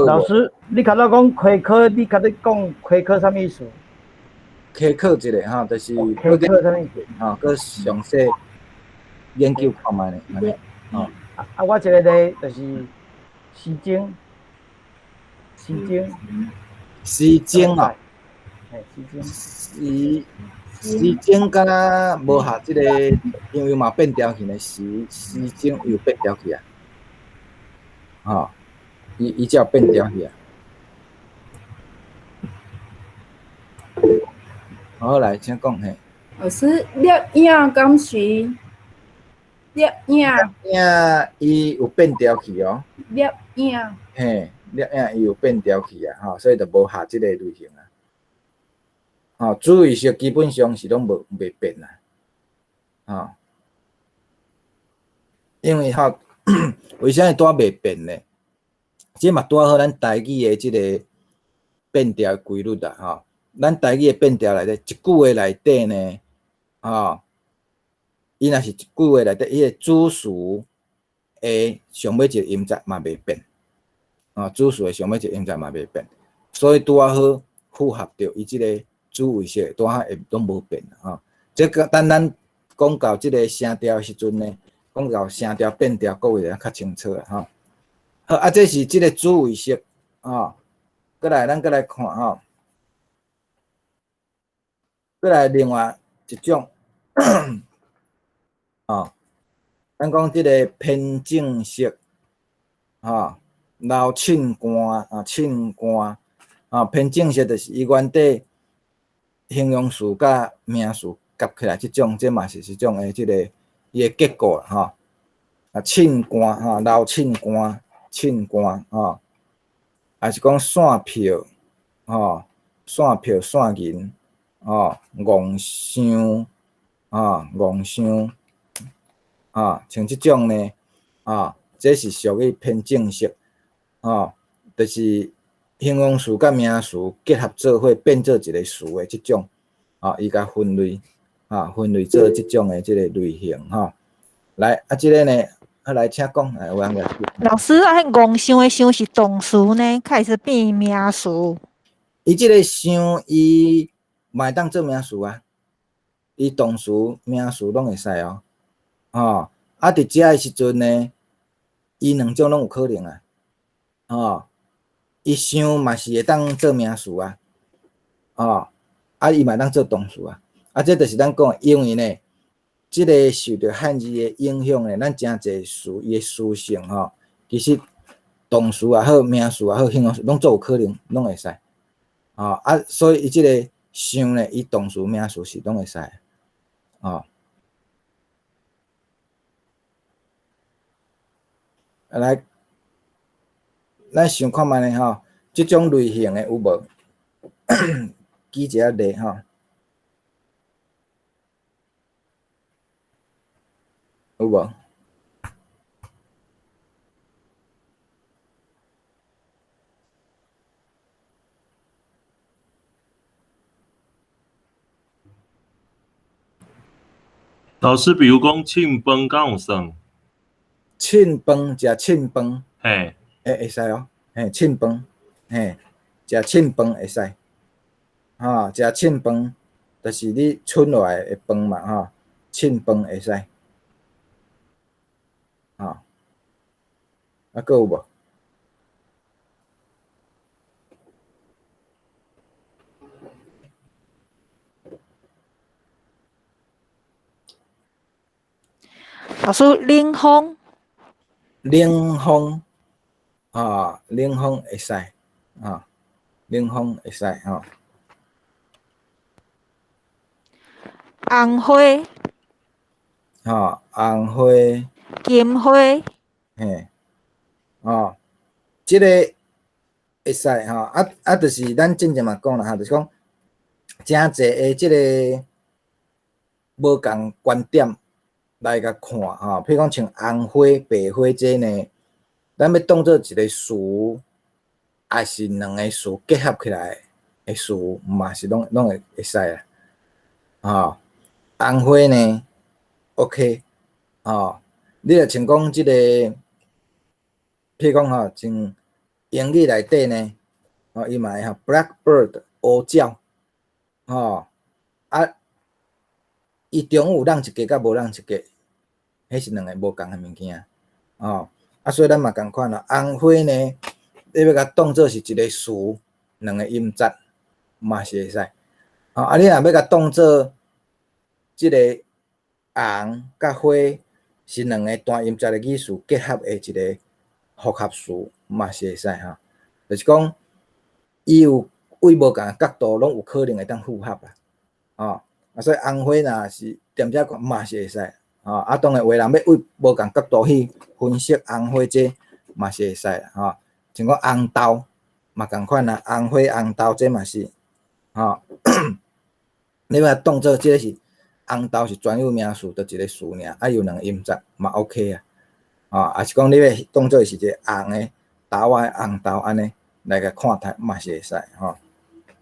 老師，你較早講開科，你較早講開科啥物意思？開考一下吼，就是開考啥物意思？吼，閣詳細研究看覓咧，按呢，吼。啊，我一個例就是時鐘，時鐘，時鐘啊，嘿，時鐘，時鐘敢若無合這個，因為嘛變調去呢，時鐘又變調去啊，吼，伊才有變調去啊。好，來，請講嘿。老師，掠影敢是掠影？影伊有變調去哦。掠影。嘿，掠影伊有變調去啊，吼，所以就無合這個類型啊。吼，主謂式基本上是攏無袂變啦，吼。因為吼，為啥物拄仔袂變呢？這嘛拄仔好咱台語的這个變調規律啦，吼。咱台語的變調內底，一句話內底呢，吼，伊若是一句話內底，伊的主詞的上尾一個音節嘛袂變，啊，主詞的上尾一個音節嘛袂變，所以拄仔好符合著伊這个主謂式，拄仔好會攏無變，吼。這個等咱講到這个聲調的時陣呢，講到聲調變調，各位就較清楚啦，吼。好，啊，這是這个主謂式，吼。過來，咱過來看，吼。過來另外一種，吼，咱講這个偏正式，吼，流凊汗啊，凊汗，啊，偏正式就是伊原底形容詞佮名詞夹起来，這種這嘛是一種的這个伊的結構啦吼。啊，凊汗吼，流凊汗，凊汗吼，還是講散票吼，散票散銀吼，戇想啊，戇想啊，像這種呢啊，這是屬於偏正式啊，就是形容詞佮名詞結合做伙變做一个詞的這種啊，伊共分類啊，分類做這種的這个類型吼。來，啊，這个呢，好來，請講，來，有人來。老師啊，彼戇想的想是動詞呢，還是變名詞？伊這个想，伊嘛會當做名詞啊，伊動詞、名詞攏會使哦。吼，啊，佇遮的時陣呢，伊兩種攏有可能啊。吼，伊想嘛是會當做名詞啊。吼，啊，伊嘛會當做動詞啊。啊，這就是咱講的，因為呢，這个受著漢字的影響呢，咱誠濟詞伊的詞性吼，其實動詞也好，名詞也好，形容詞攏足有可能，攏會使。吼，啊，所以伊這个想呢，伊動詞、名詞是攏會使。吼，啊來，咱想看覓咧吼，這種類型的有無？舉一下例吼。有無？老師，比如講凊飯敢有算？凊飯，食凊飯。嘿。會會使哦，嘿，凊飯，嘿，食凊飯會使。吼，食凊飯，就是你囥落來的飯嘛，吼，凊飯會使。吼，啊，閣有無？老師，冷風。冷風，啊，冷風會使，啊，冷風會使，吼。紅花。吼，紅花。金花。嘿，哦，這个會使吼，啊啊，就是咱之前嘛講啦，吼，就是講誠濟的這个無仝觀點來共看吼，譬如講像紅花、白花這呢，咱欲當做一个詞，抑是兩个詞結合起來的詞，嘛是攏攏會會使啦。吼，紅花呢，OK，吼，你若像講這个，譬如講吼，像英語內底呢，吼，伊嘛會吼，blackbird 烏鳥，吼，啊，伊中有仝一格佮無仝一格，彼是兩个無仝的物件，吼，啊，所以咱嘛仝款啦，紅花呢，你欲共當做是一个詞，兩个音節，嘛是會使，吼，啊，你若欲共當做這个紅佮花是兩个單音節的語詞結合的一个複合詞，嘛是會使吼，就是講伊有對無仝的角度，攏有可能會當符合啦，吼，啊，所以紅花若是踮遮看嘛是會使，吼，啊，當然有的人欲對無仝角度去分析紅花這嘛是會使啦，吼，像講紅豆嘛仝款啦，紅花紅豆這嘛是，吼，你欲當做這个是紅豆是專有名詞，就一个詞爾，啊有兩个音節嘛 OK 啊，吼，抑是講你欲當做是一个紅的豆仔紅豆按呢來共看待嘛是會使，吼。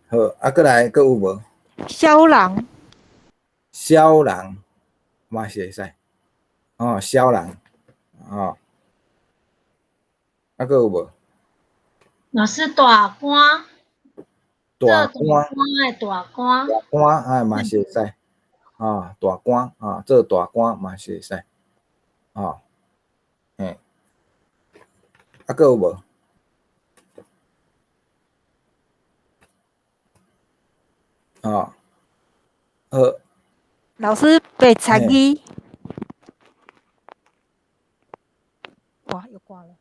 好，啊，閣來閣有無？痟人。痟人嘛是會使，吼，痟人，吼，啊，閣有無？老師大官。大官。做大官的大官。大官啊嘛是會使，吼，大官啊，做大官嘛是會使，吼，嘿，啊，閣有無？吼，好。老師，白賊語。哇，又掛了。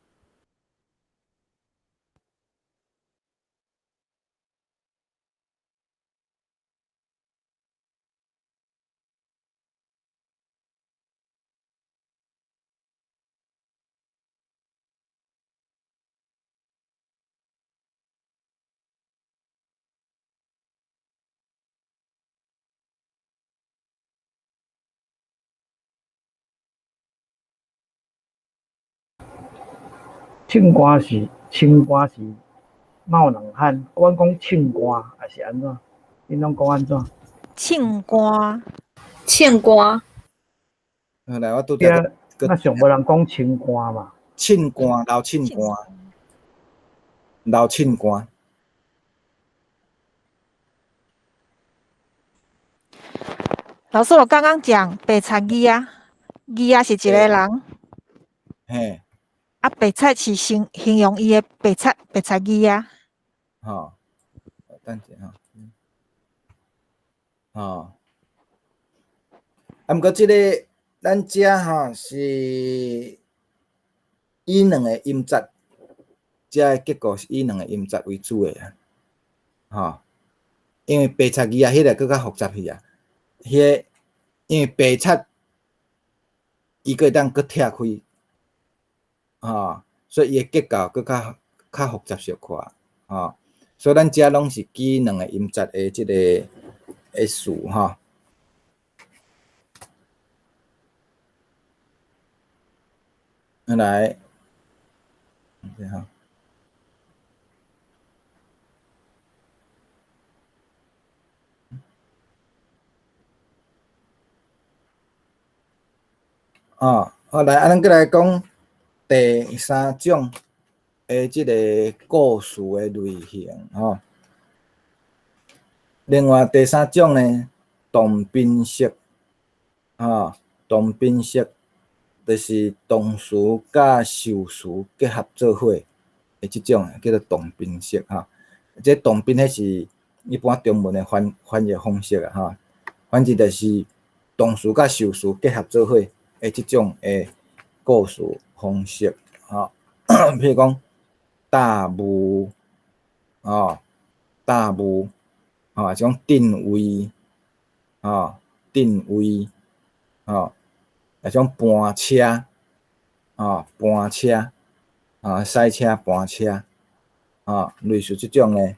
凊汗是清汗是冒冷汗，阮講凊汗還是按怎？恁攏講按怎？凊汗，凊汗。來，我拄對啊，那上無人講清汗嘛？凊汗，流凊汗，流凊汗。老師，我剛剛講白賊兒啊，兒啊是一個人。嘿。啊，白賊是形形容伊的白賊，白賊兒啊。吼，等者吼。吼。啊，毋過這個咱遮吼是以兩个音節，遮的結構是以兩个音節為主的啊。吼，因為白賊兒啊，彼個閣較複雜去啊。彼個因為白賊，伊閣會當閣拆開，吼，所以伊的結構閣較較複雜小可，吼。所以咱遮攏是記兩個音節的這個的詞，吼。來，哦，好來，啊，咱閣來講第三種的這個故事的類型，吼。另外第三種呢，動賓式，吼，動賓式就是動詞佮受詞結合做伙的這種，叫做動賓式，吼。這動賓彼是一般中文的翻翻譯方式啊，吼。反正就是動詞佮受詞結合做伙的這種的故事方式，吼。譬如講大霧，吼，大霧，吼，這種定位，吼，定位，吼，啊種盤車，吼，盤車，啊，賽車盤車，吼，類似這種的，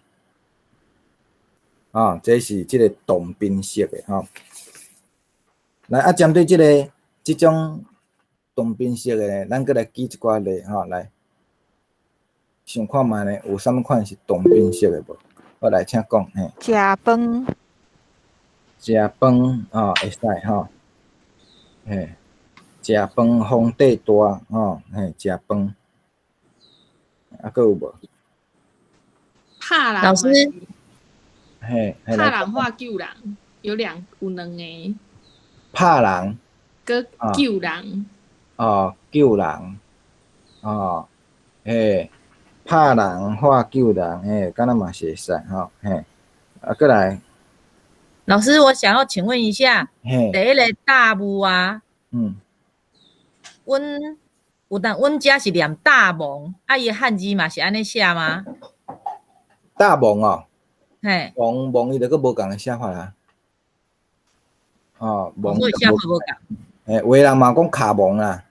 啊，這是這個動賓式的，吼。來，啊，針對這個這種動賓式的，咱閣來舉一寡例，吼，來，想看覓呢？有啥物款是動賓式的無？我來請講，嘿。食飯。食飯，吼，會使吼，嘿，食飯風塊大，吼，嘿，食飯，啊，閣有無？拍人。老師。嘿，拍人話救人，有兩有兩個。拍人。閣救人。哦，救人，哦，嘿，拍人話救人，嘿，敢若嘛是會使，吼，嘿，啊，閣來。老師，我想要請問一下，嘿，第一个大霧啊，嗯，阮有當阮遮是念大夢，啊，伊漢字嘛是按呢寫嗎？大夢哦，嘿，夢夢伊就閣無仝个寫法啊，哦，夢所以寫法無仝。欸，有的人嘛講卡夢啦，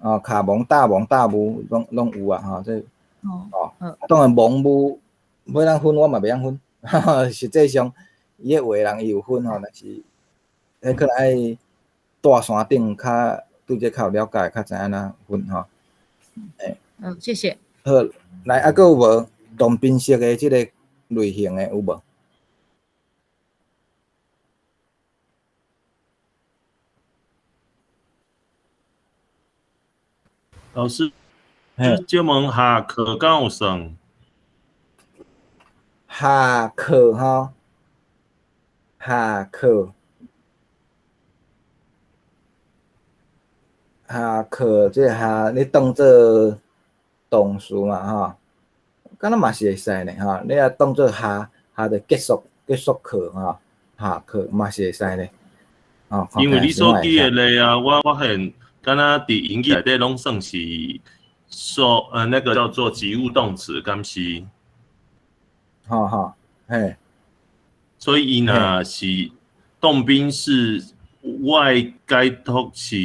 哦，卡夢、大夢、大霧，攏攏有啊，吼，這，哦，當然夢霧，欲咱分我嘛袂曉分，哈哈，實際上，伊个話人伊有分吼，但是，彼可能愛大山頂較對這較有了解，較知按怎分吼。欸，嗯，謝謝。好，來，啊，閣有無動賓式的這個類型的有無？老師，借問下課敢有算？下課吼，下課，下課，這下你當做動詞嘛吼，敢若嘛是會使呢吼，你若當做下下就結束結束課吼，下課嘛是會使呢。哦，因為你所舉的例啊，我發現。敢若佇英語內底攏算是說，那個叫做及物動詞，敢是？吼吼，嘿。所以伊若是動賓式，我的解讀是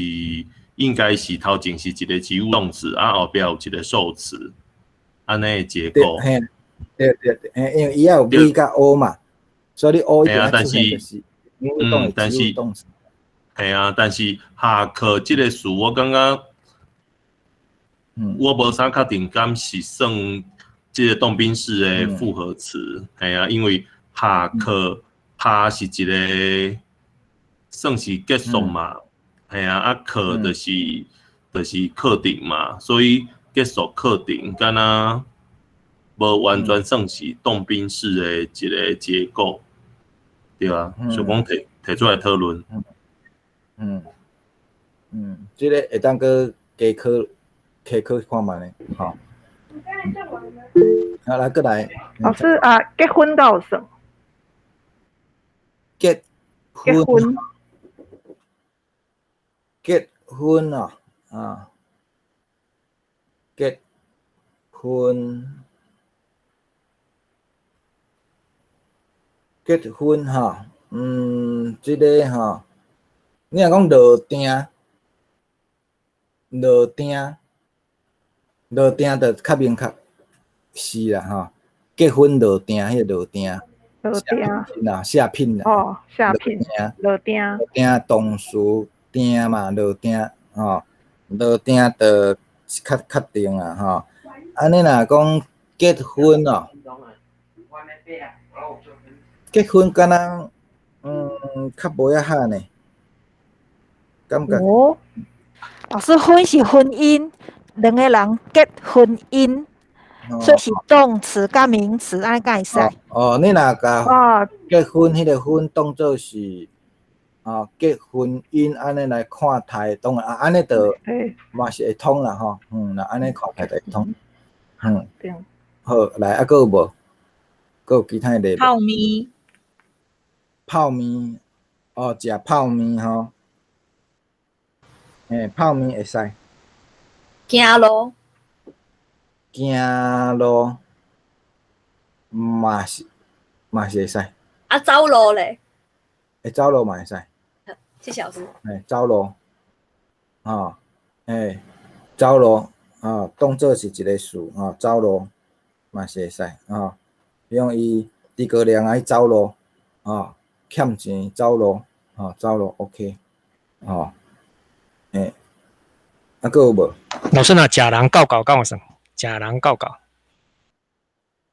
應該是頭前是一個及物動詞，啊後壁有一個受詞，按呢的結構。嘿，對對對，嘿，因為伊也有 V 佮 O 嘛，所以你 O 一定愛出現就是，嗯，但是。系啊，但是下課這个詞，我感覺我无啥确定，敢是算这个动宾式的复合词，系啊，因为拍课拍是一个算是结束嘛，系啊，啊课就是课程嘛，所以结束课程敢若无完全算是动宾式的一个结构，对啊，想讲提提出来讨论。这个会当阁加考加考看觅咧，吼。啊，来，阁来。老师啊，结婚敢有算？结结婚。结婚啊，啊，结婚，结婚吼，这个吼，你若讲落定，落定，落定就较明确是啦吼。结婚落定，彼个落定，落定啦，下聘啦。哦，下聘。落定。落定动词定嘛，落定吼，落定就较确定啦吼。按呢若讲结婚哦，结婚敢若较无遐合呢，感觉。哦，老师，婚是婚姻，两个人结婚姻，所以是动词佮名词，按呢敢会使？哦，你若共结婚彼个婚当做是哦结婚姻按呢来看待，当然啊按呢就嘛是会通啦吼，若按呢看待就会通。好，来啊，阁有无？阁有其他的例无？泡面。泡面，哦，食泡面吼。嘿，泡面会使。行路。行路嘛是嘛是会使。啊，走路咧？会走路嘛会使。谢谢老师。嘿，走路，吼，嘿，走路，吼，当做是一个词，吼，走路嘛是会使，吼。比如伊诸葛亮爱走路，吼，欠钱走路，吼，走路 OK，吼，嘿，啊，阁有无？老师，若食人够够敢有算？食人够够。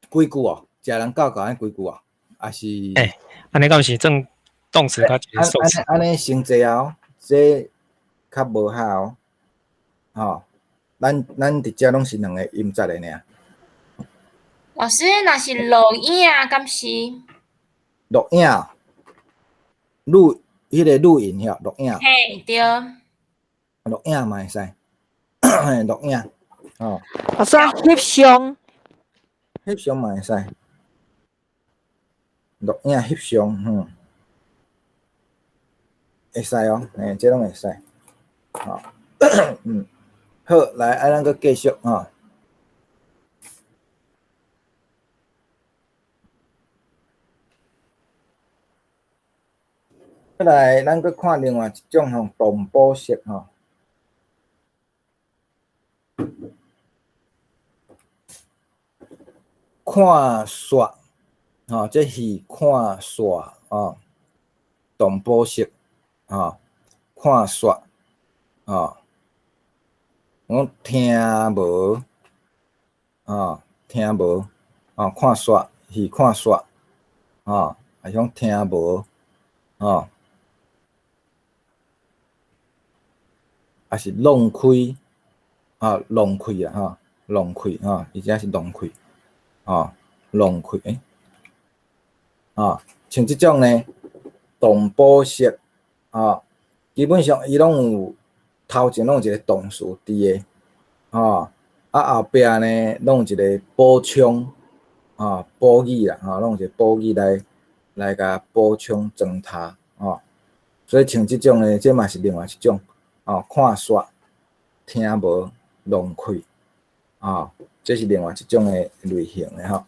几句哦？食人够够按呢几句哦？抑是？欸，按呢敢是算动词佮一个受词？按呢伤济哦，这较无合哦，吼，咱伫遮拢是两个音节的尔。老师，若是录影敢是？录影，录彼个录影遐，录影。嘿，对。录影嘛会使，录影，吼。老师啊，翕相。翕相嘛会使。录影翕相，会使哦，嘿，这拢会使，吼，好，来，啊，咱阁继续吼。过来，咱阁看另外一种吼，动补式吼。看煞，吼，这是看煞，吼，动补式，吼，看煞，吼，我听无，吼，听无，吼，看煞是看煞，吼，抑是讲听无，吼，抑是弄开，啊，弄开啊，吼，弄开，吼，伊遮是弄开，吼，弄开，欸，啊，像这种呢，动补式，啊，基本上伊拢有头前拢有一个动词伫的，啊，啊后壁呢拢有一个补充，啊，补语啦，吼，拢有一个补语来共补充装插，吼，所以像这种呢，这嘛是另外一种，哦，看煞听无弄开，啊，这是另外一种的类型的吼。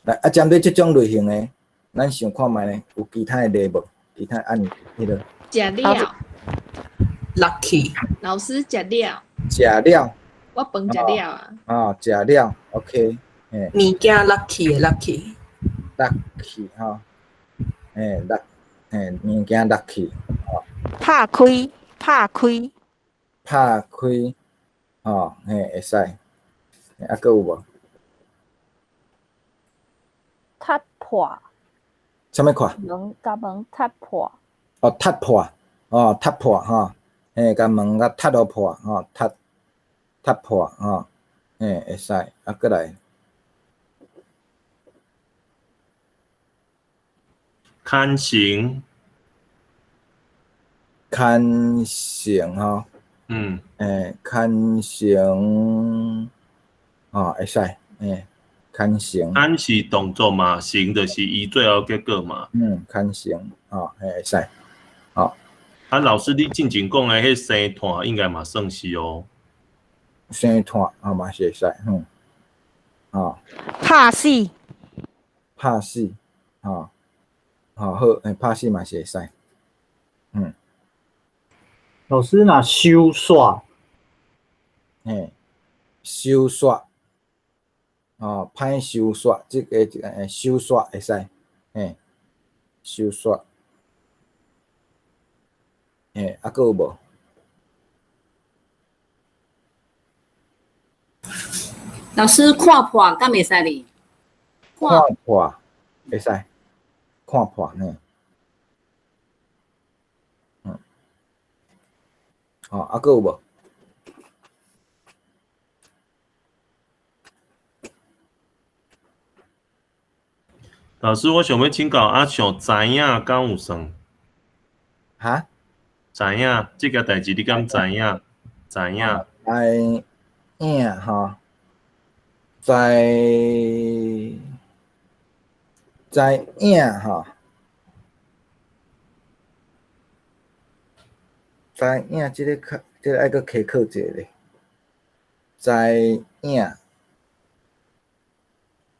来，啊，针对这种类型的，咱想看觅呢，有其他的例无？其他按彼个。食了。 Lucky。老师食了。食了。我饭食了啊。啊，食了，OK，嘿。物件 lucky 的 lucky。 lucky 吼，嘿，落，嘿，物件 lucky，吼。拍开，拍开。拍开，吼，嘿，會使。啊，閣有無？踢破。啥物看？門共門踢破。哦，踢破，哦，踢破吼，嘿，共門共踢予破，吼，踢踢破，吼，嘿，會使。啊，閣來。牽繩。牽繩吼。欸，牽繩，吼，會使，欸，牽繩。牽是動作嘛，繩就是伊最後結果嘛。嗯，牽繩，吼，嘿，會使，吼。啊，老師，你進前講的彼生炭應該嘛算是哦。生炭，吼嘛是會使，嗯，吼。拍死。拍死，吼，吼好，欸，拍死嘛是會使，嗯。老師，若收煞，嘿，收煞，吼，歹收煞，這个欸，收煞會使，嘿，收煞，嘿，啊，閣有無？老師，看破敢會使哩？看破會使，看破嘿。吼，啊，閣有無？老師，我想欲請教，啊，像知影敢有算？哈？知影，這个代誌你敢知影？知影？知影吼，知知影吼。知影這個較，這個愛閣稽考者咧。知影，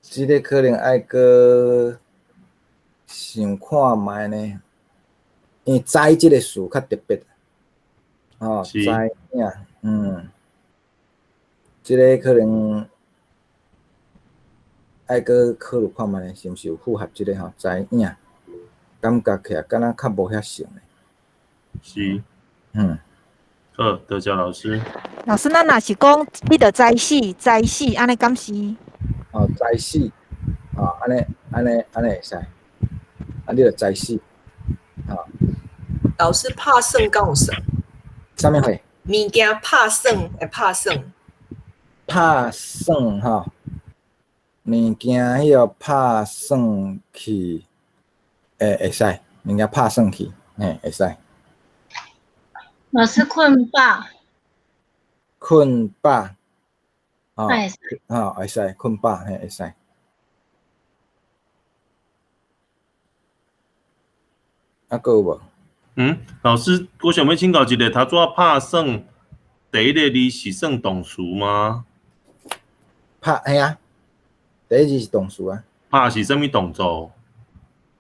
這個可能愛閣想看覓呢，因為知這個詞較特別，吼，知影，嗯，這個可能愛閣考慮看覓，是毋是有符合這個吼？知影，感覺起來敢若較無遐像咧。是。嗯，好，多謝老師。老師，咱若是講你著知死，知死，按呢敢是？哦，知死，哦，按呢，按呢，按呢會使。啊，你著知死，哦。老師拍算敢有算？啥物貨？物件拍算會拍算。拍算吼，物件彼個拍算去，會會使，物件拍算去，嘿，會使。老師睏飽，睏飽，哦，哦，會使睏飽，嘿，會使。啊，閣有無？嗯，老師，我想欲請教一下，頭拄仔拍算第一個字是算動詞嗎？拍，嘿啊，第一字是動詞啊。拍是啥物動作？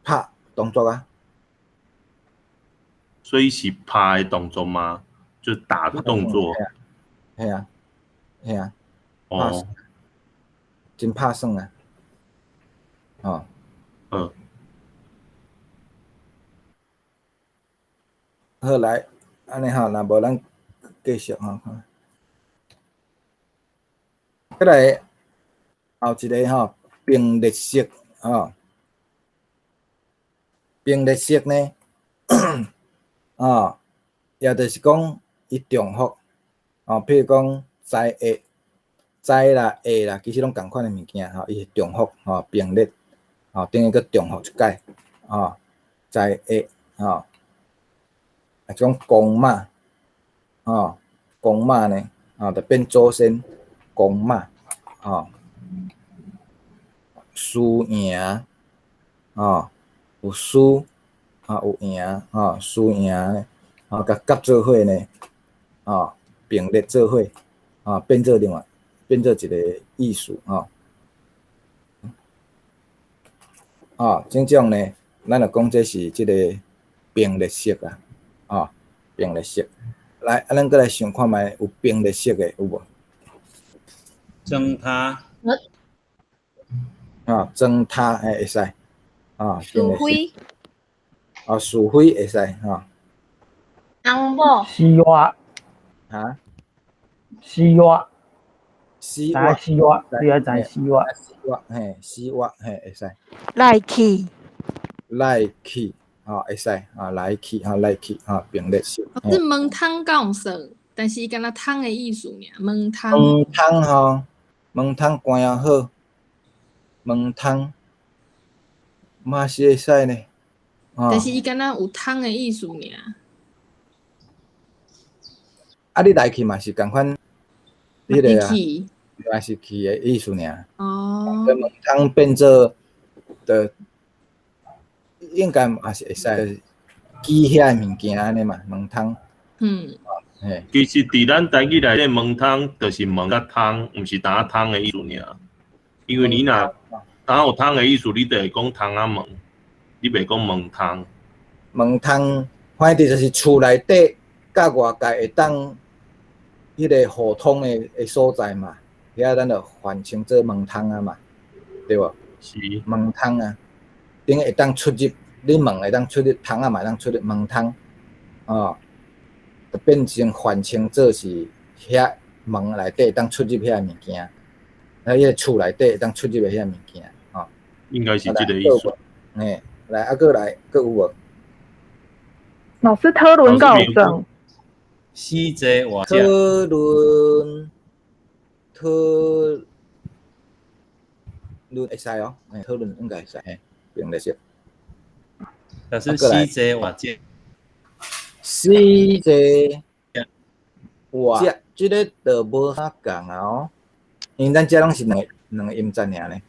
拍動作啊。所以是拍的動作嗎？就打的動作。係啊，係啊。哦。真拍算啊！哦。嗯。好來，按呢吼，若無咱繼續吼。過來後一個吼，並列式吼，並列式呢？啊，也就是講伊重複，哦，譬如講知會、知啦、會啦，其實攏仝款的物件吼，伊會重複吼，並列，吼，等於閣重複一擺，吼，知會，吼，啊，種公媽，吼，公媽呢，啊，就變祖先，公媽，吼，輸贏，吼，有輸。啊，有贏，吼，輸贏，吼，共夾做伙呢，吼，並列做伙，啊，變做另外，變做一個意思，吼。啊，這種呢，咱就講這是這個並列式啊，啊，並列式。來，啊，咱閣來想看覓有並列式的有無？裝他。啊，裝他，嘿，會使，啊，除非。啊，除非會使吼。翁某。絲襪。哈？死活，死活，死活，你愛知死活。死活，嘿，死活，嘿，會使。來去，來去，吼，會使，啊，來去，吼，來去，吼，並列式。是門窗敢有算？但是伊敢若窗的意思爾，門窗。門窗吼，門窗關猶好，門窗嘛是會使呢。但是伊敢若有窗的意思爾。啊，你來去嘛是仝款，彼个啊，嘛是去的意思爾。哦。門窗變做的，應該嘛是會使記遐的物件按呢嘛，門窗。嘿。其實佇咱台語內底，門窗就是門佮窗，毋是焦窗的意思爾。因為你若焦有窗的意思，你就會講窗仔門，你袂講門窗。門窗，反正就是厝內底佮外界會當彼个互通的所在嘛，遐咱就泛稱做門窗啊嘛，對無？是。門窗啊，等於會當出入，你門會當出入，窗仔嘛會當出入門窗，哦，就變成泛稱做是遐門內底會當出入遐物件，啊，彼个厝內底會當出入的遐物件，吼。應該是這个意思。嘿，來，啊，閣來，閣有無？老師討論敢有算？死坐活食。討論，討論會使哦，討論應該會使，嘿，並列式。老師死坐活食。死坐活食，這个就無啥仝啊哦，因為咱這攏是兩個音節爾呢，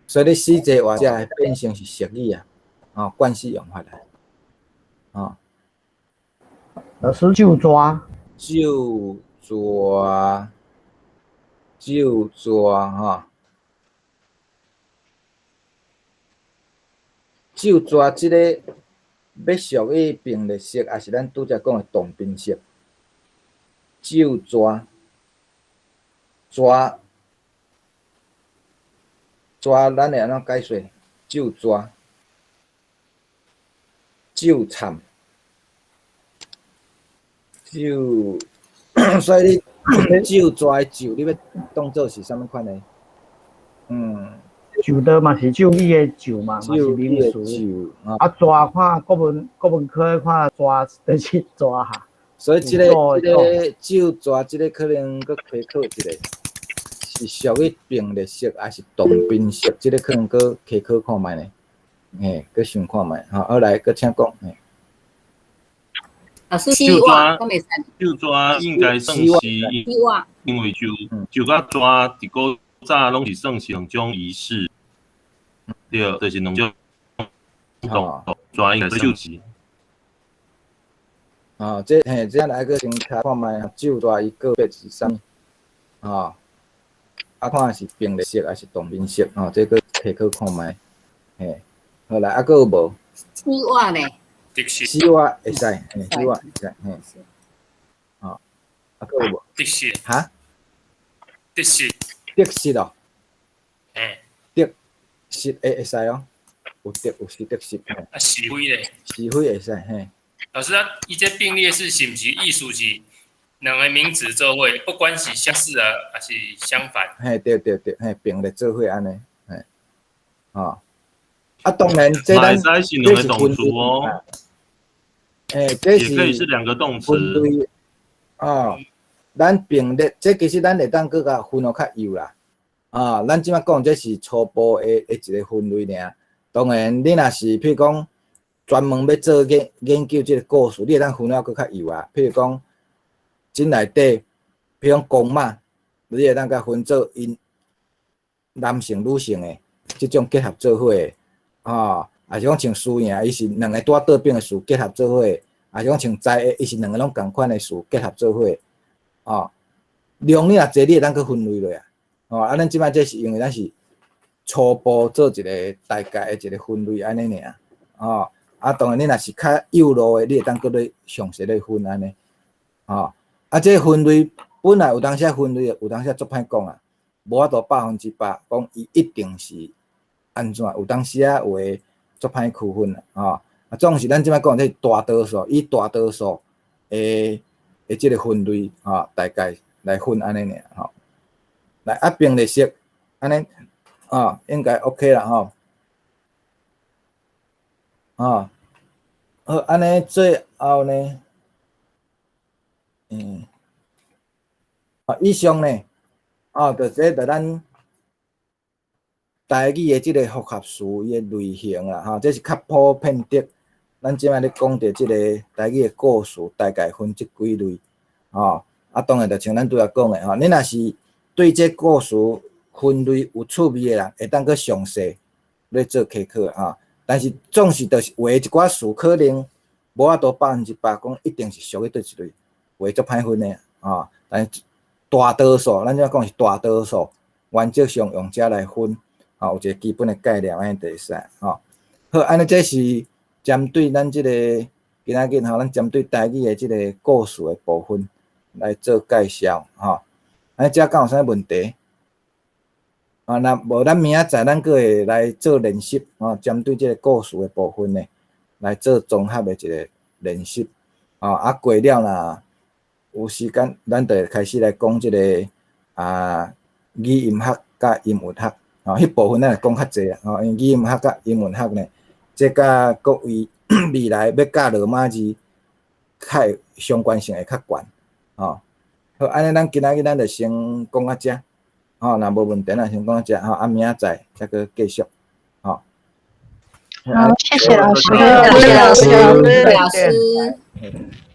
所以你死坐活食變成是熟語啊，哦，慣式用法啊，哦。老師咒蛇，咒蛇，咒蛇吼，咒蛇這個欲屬於並列式，抑是咱拄才講的動賓式？咒蛇，蛇，蛇，咱會按怎解說？咒蛇，咒慘。咒，所以你咒蛇的咒，你欲當做是啥物款的？咒的嘛是咒語的咒嘛，嘛是名詞。啊，蛇看國文科看蛇就是蛇哈。所以這個咒蛇，這個可能閣開考一下，是屬於並列式抑是動賓式？這個可能閣開考看覓呢？嘿，閣想看覓。好，好來，閣請講。嘿。老師，死活講袂使。咒蛇應該算是，因為咒佮蛇佇古早攏是算是兩種儀式，對，就是兩種動蛇應該算是。哦，這嘿，這來閣先查看覓，咒蛇伊個別是啥物？哦，啊看是並列式抑是動賓式？哦，這閣提考看覓。嘿，好來，啊閣有無？死活呢？死活會使，嘿，死活會使，嘿。哦，啊，閣有無？得失。哈？得失。得失哦。嘿。得失會使哦，有得有失得失。啊，是非咧？是非會使，嘿。老師啊，伊這並列式是毋是意思是兩个名詞做伙，不管是相似啊，抑是相反？嘿，對對對，嘿，並列做伙按呢，嘿，哦。啊，當然，這咱這是兩個動詞哦。欸，這是也可以是兩個動詞。分類哦，咱並列，這其實咱會當閣共分予較幼啦。啊，咱這擺講這是初步的一個分類爾。當然，你若是譬如講專門欲做研究這個故事，你會當分了閣較幼啊。譬如講，這內底，譬如講公媽，你會當共分做𪜶男性、女性的這種結合做伙的，啊，抑是講像輸贏，伊是兩個拄仔倒反的詞結合做伙，抑是講像知的，伊是兩个攏仝款的詞結合做伙，哦，量你若濟，你會當閣分類落啊，哦，啊，咱這擺這是因為咱是初步做一个大概的一个分類按呢爾，哦，啊，當然你若是較幼路的，你會當閣咧詳細咧分按呢，哦，啊，這個分類本來有當時分類，有當時足歹講啊，無法度100%講伊一定是按怎，有當時啊有的足歹區分啊，吼，啊，總是咱這擺講這大多數，以大多數的這个分類，吼，大概來分按呢爾吼。來啊，並列式按呢啊，應該 OK 啦吼。啊，好，按呢最後呢，啊，以上呢，啊，就這就咱台語的這個複合詞伊的類型啦，吼，這是較普遍的。咱這擺咧講著這個台語的故事，大概分這幾類，吼。啊，當然就像咱拄仔講的吼，你若是對這故事分類有趣味的人，會當閣詳細咧做開課吼。但是總是就是畫一寡詞，可能無法度100%講一定是屬於佗一類，畫足歹分的吼。但是大多數，咱這講是大多數，原則上用這來分，吼，有一個基本的概念按呢就會使吼。好，按呢這是針對咱這個今仔日吼，咱針對台語的這個故事的部分來做介紹吼。按呢這敢有啥問題？啊，若無咱明仔載咱閣會來做練習，吼，針對這個故事的部分呢，來做綜合的一個練習。吼，啊過了若有時間，咱就會開始來講這個啊語音學佮音韻學，吼，彼部分咱會講較濟啦，吼，因為語音學佮音韻學呢，這佮各位未來欲教羅馬字較會相關性會較懸，吼。好，按呢咱今仔日咱就先講到遮。吼，若無問題，咱先講到遮，吼，啊明仔載再閣繼續，吼。好，謝謝老師，謝謝老師，謝謝老師。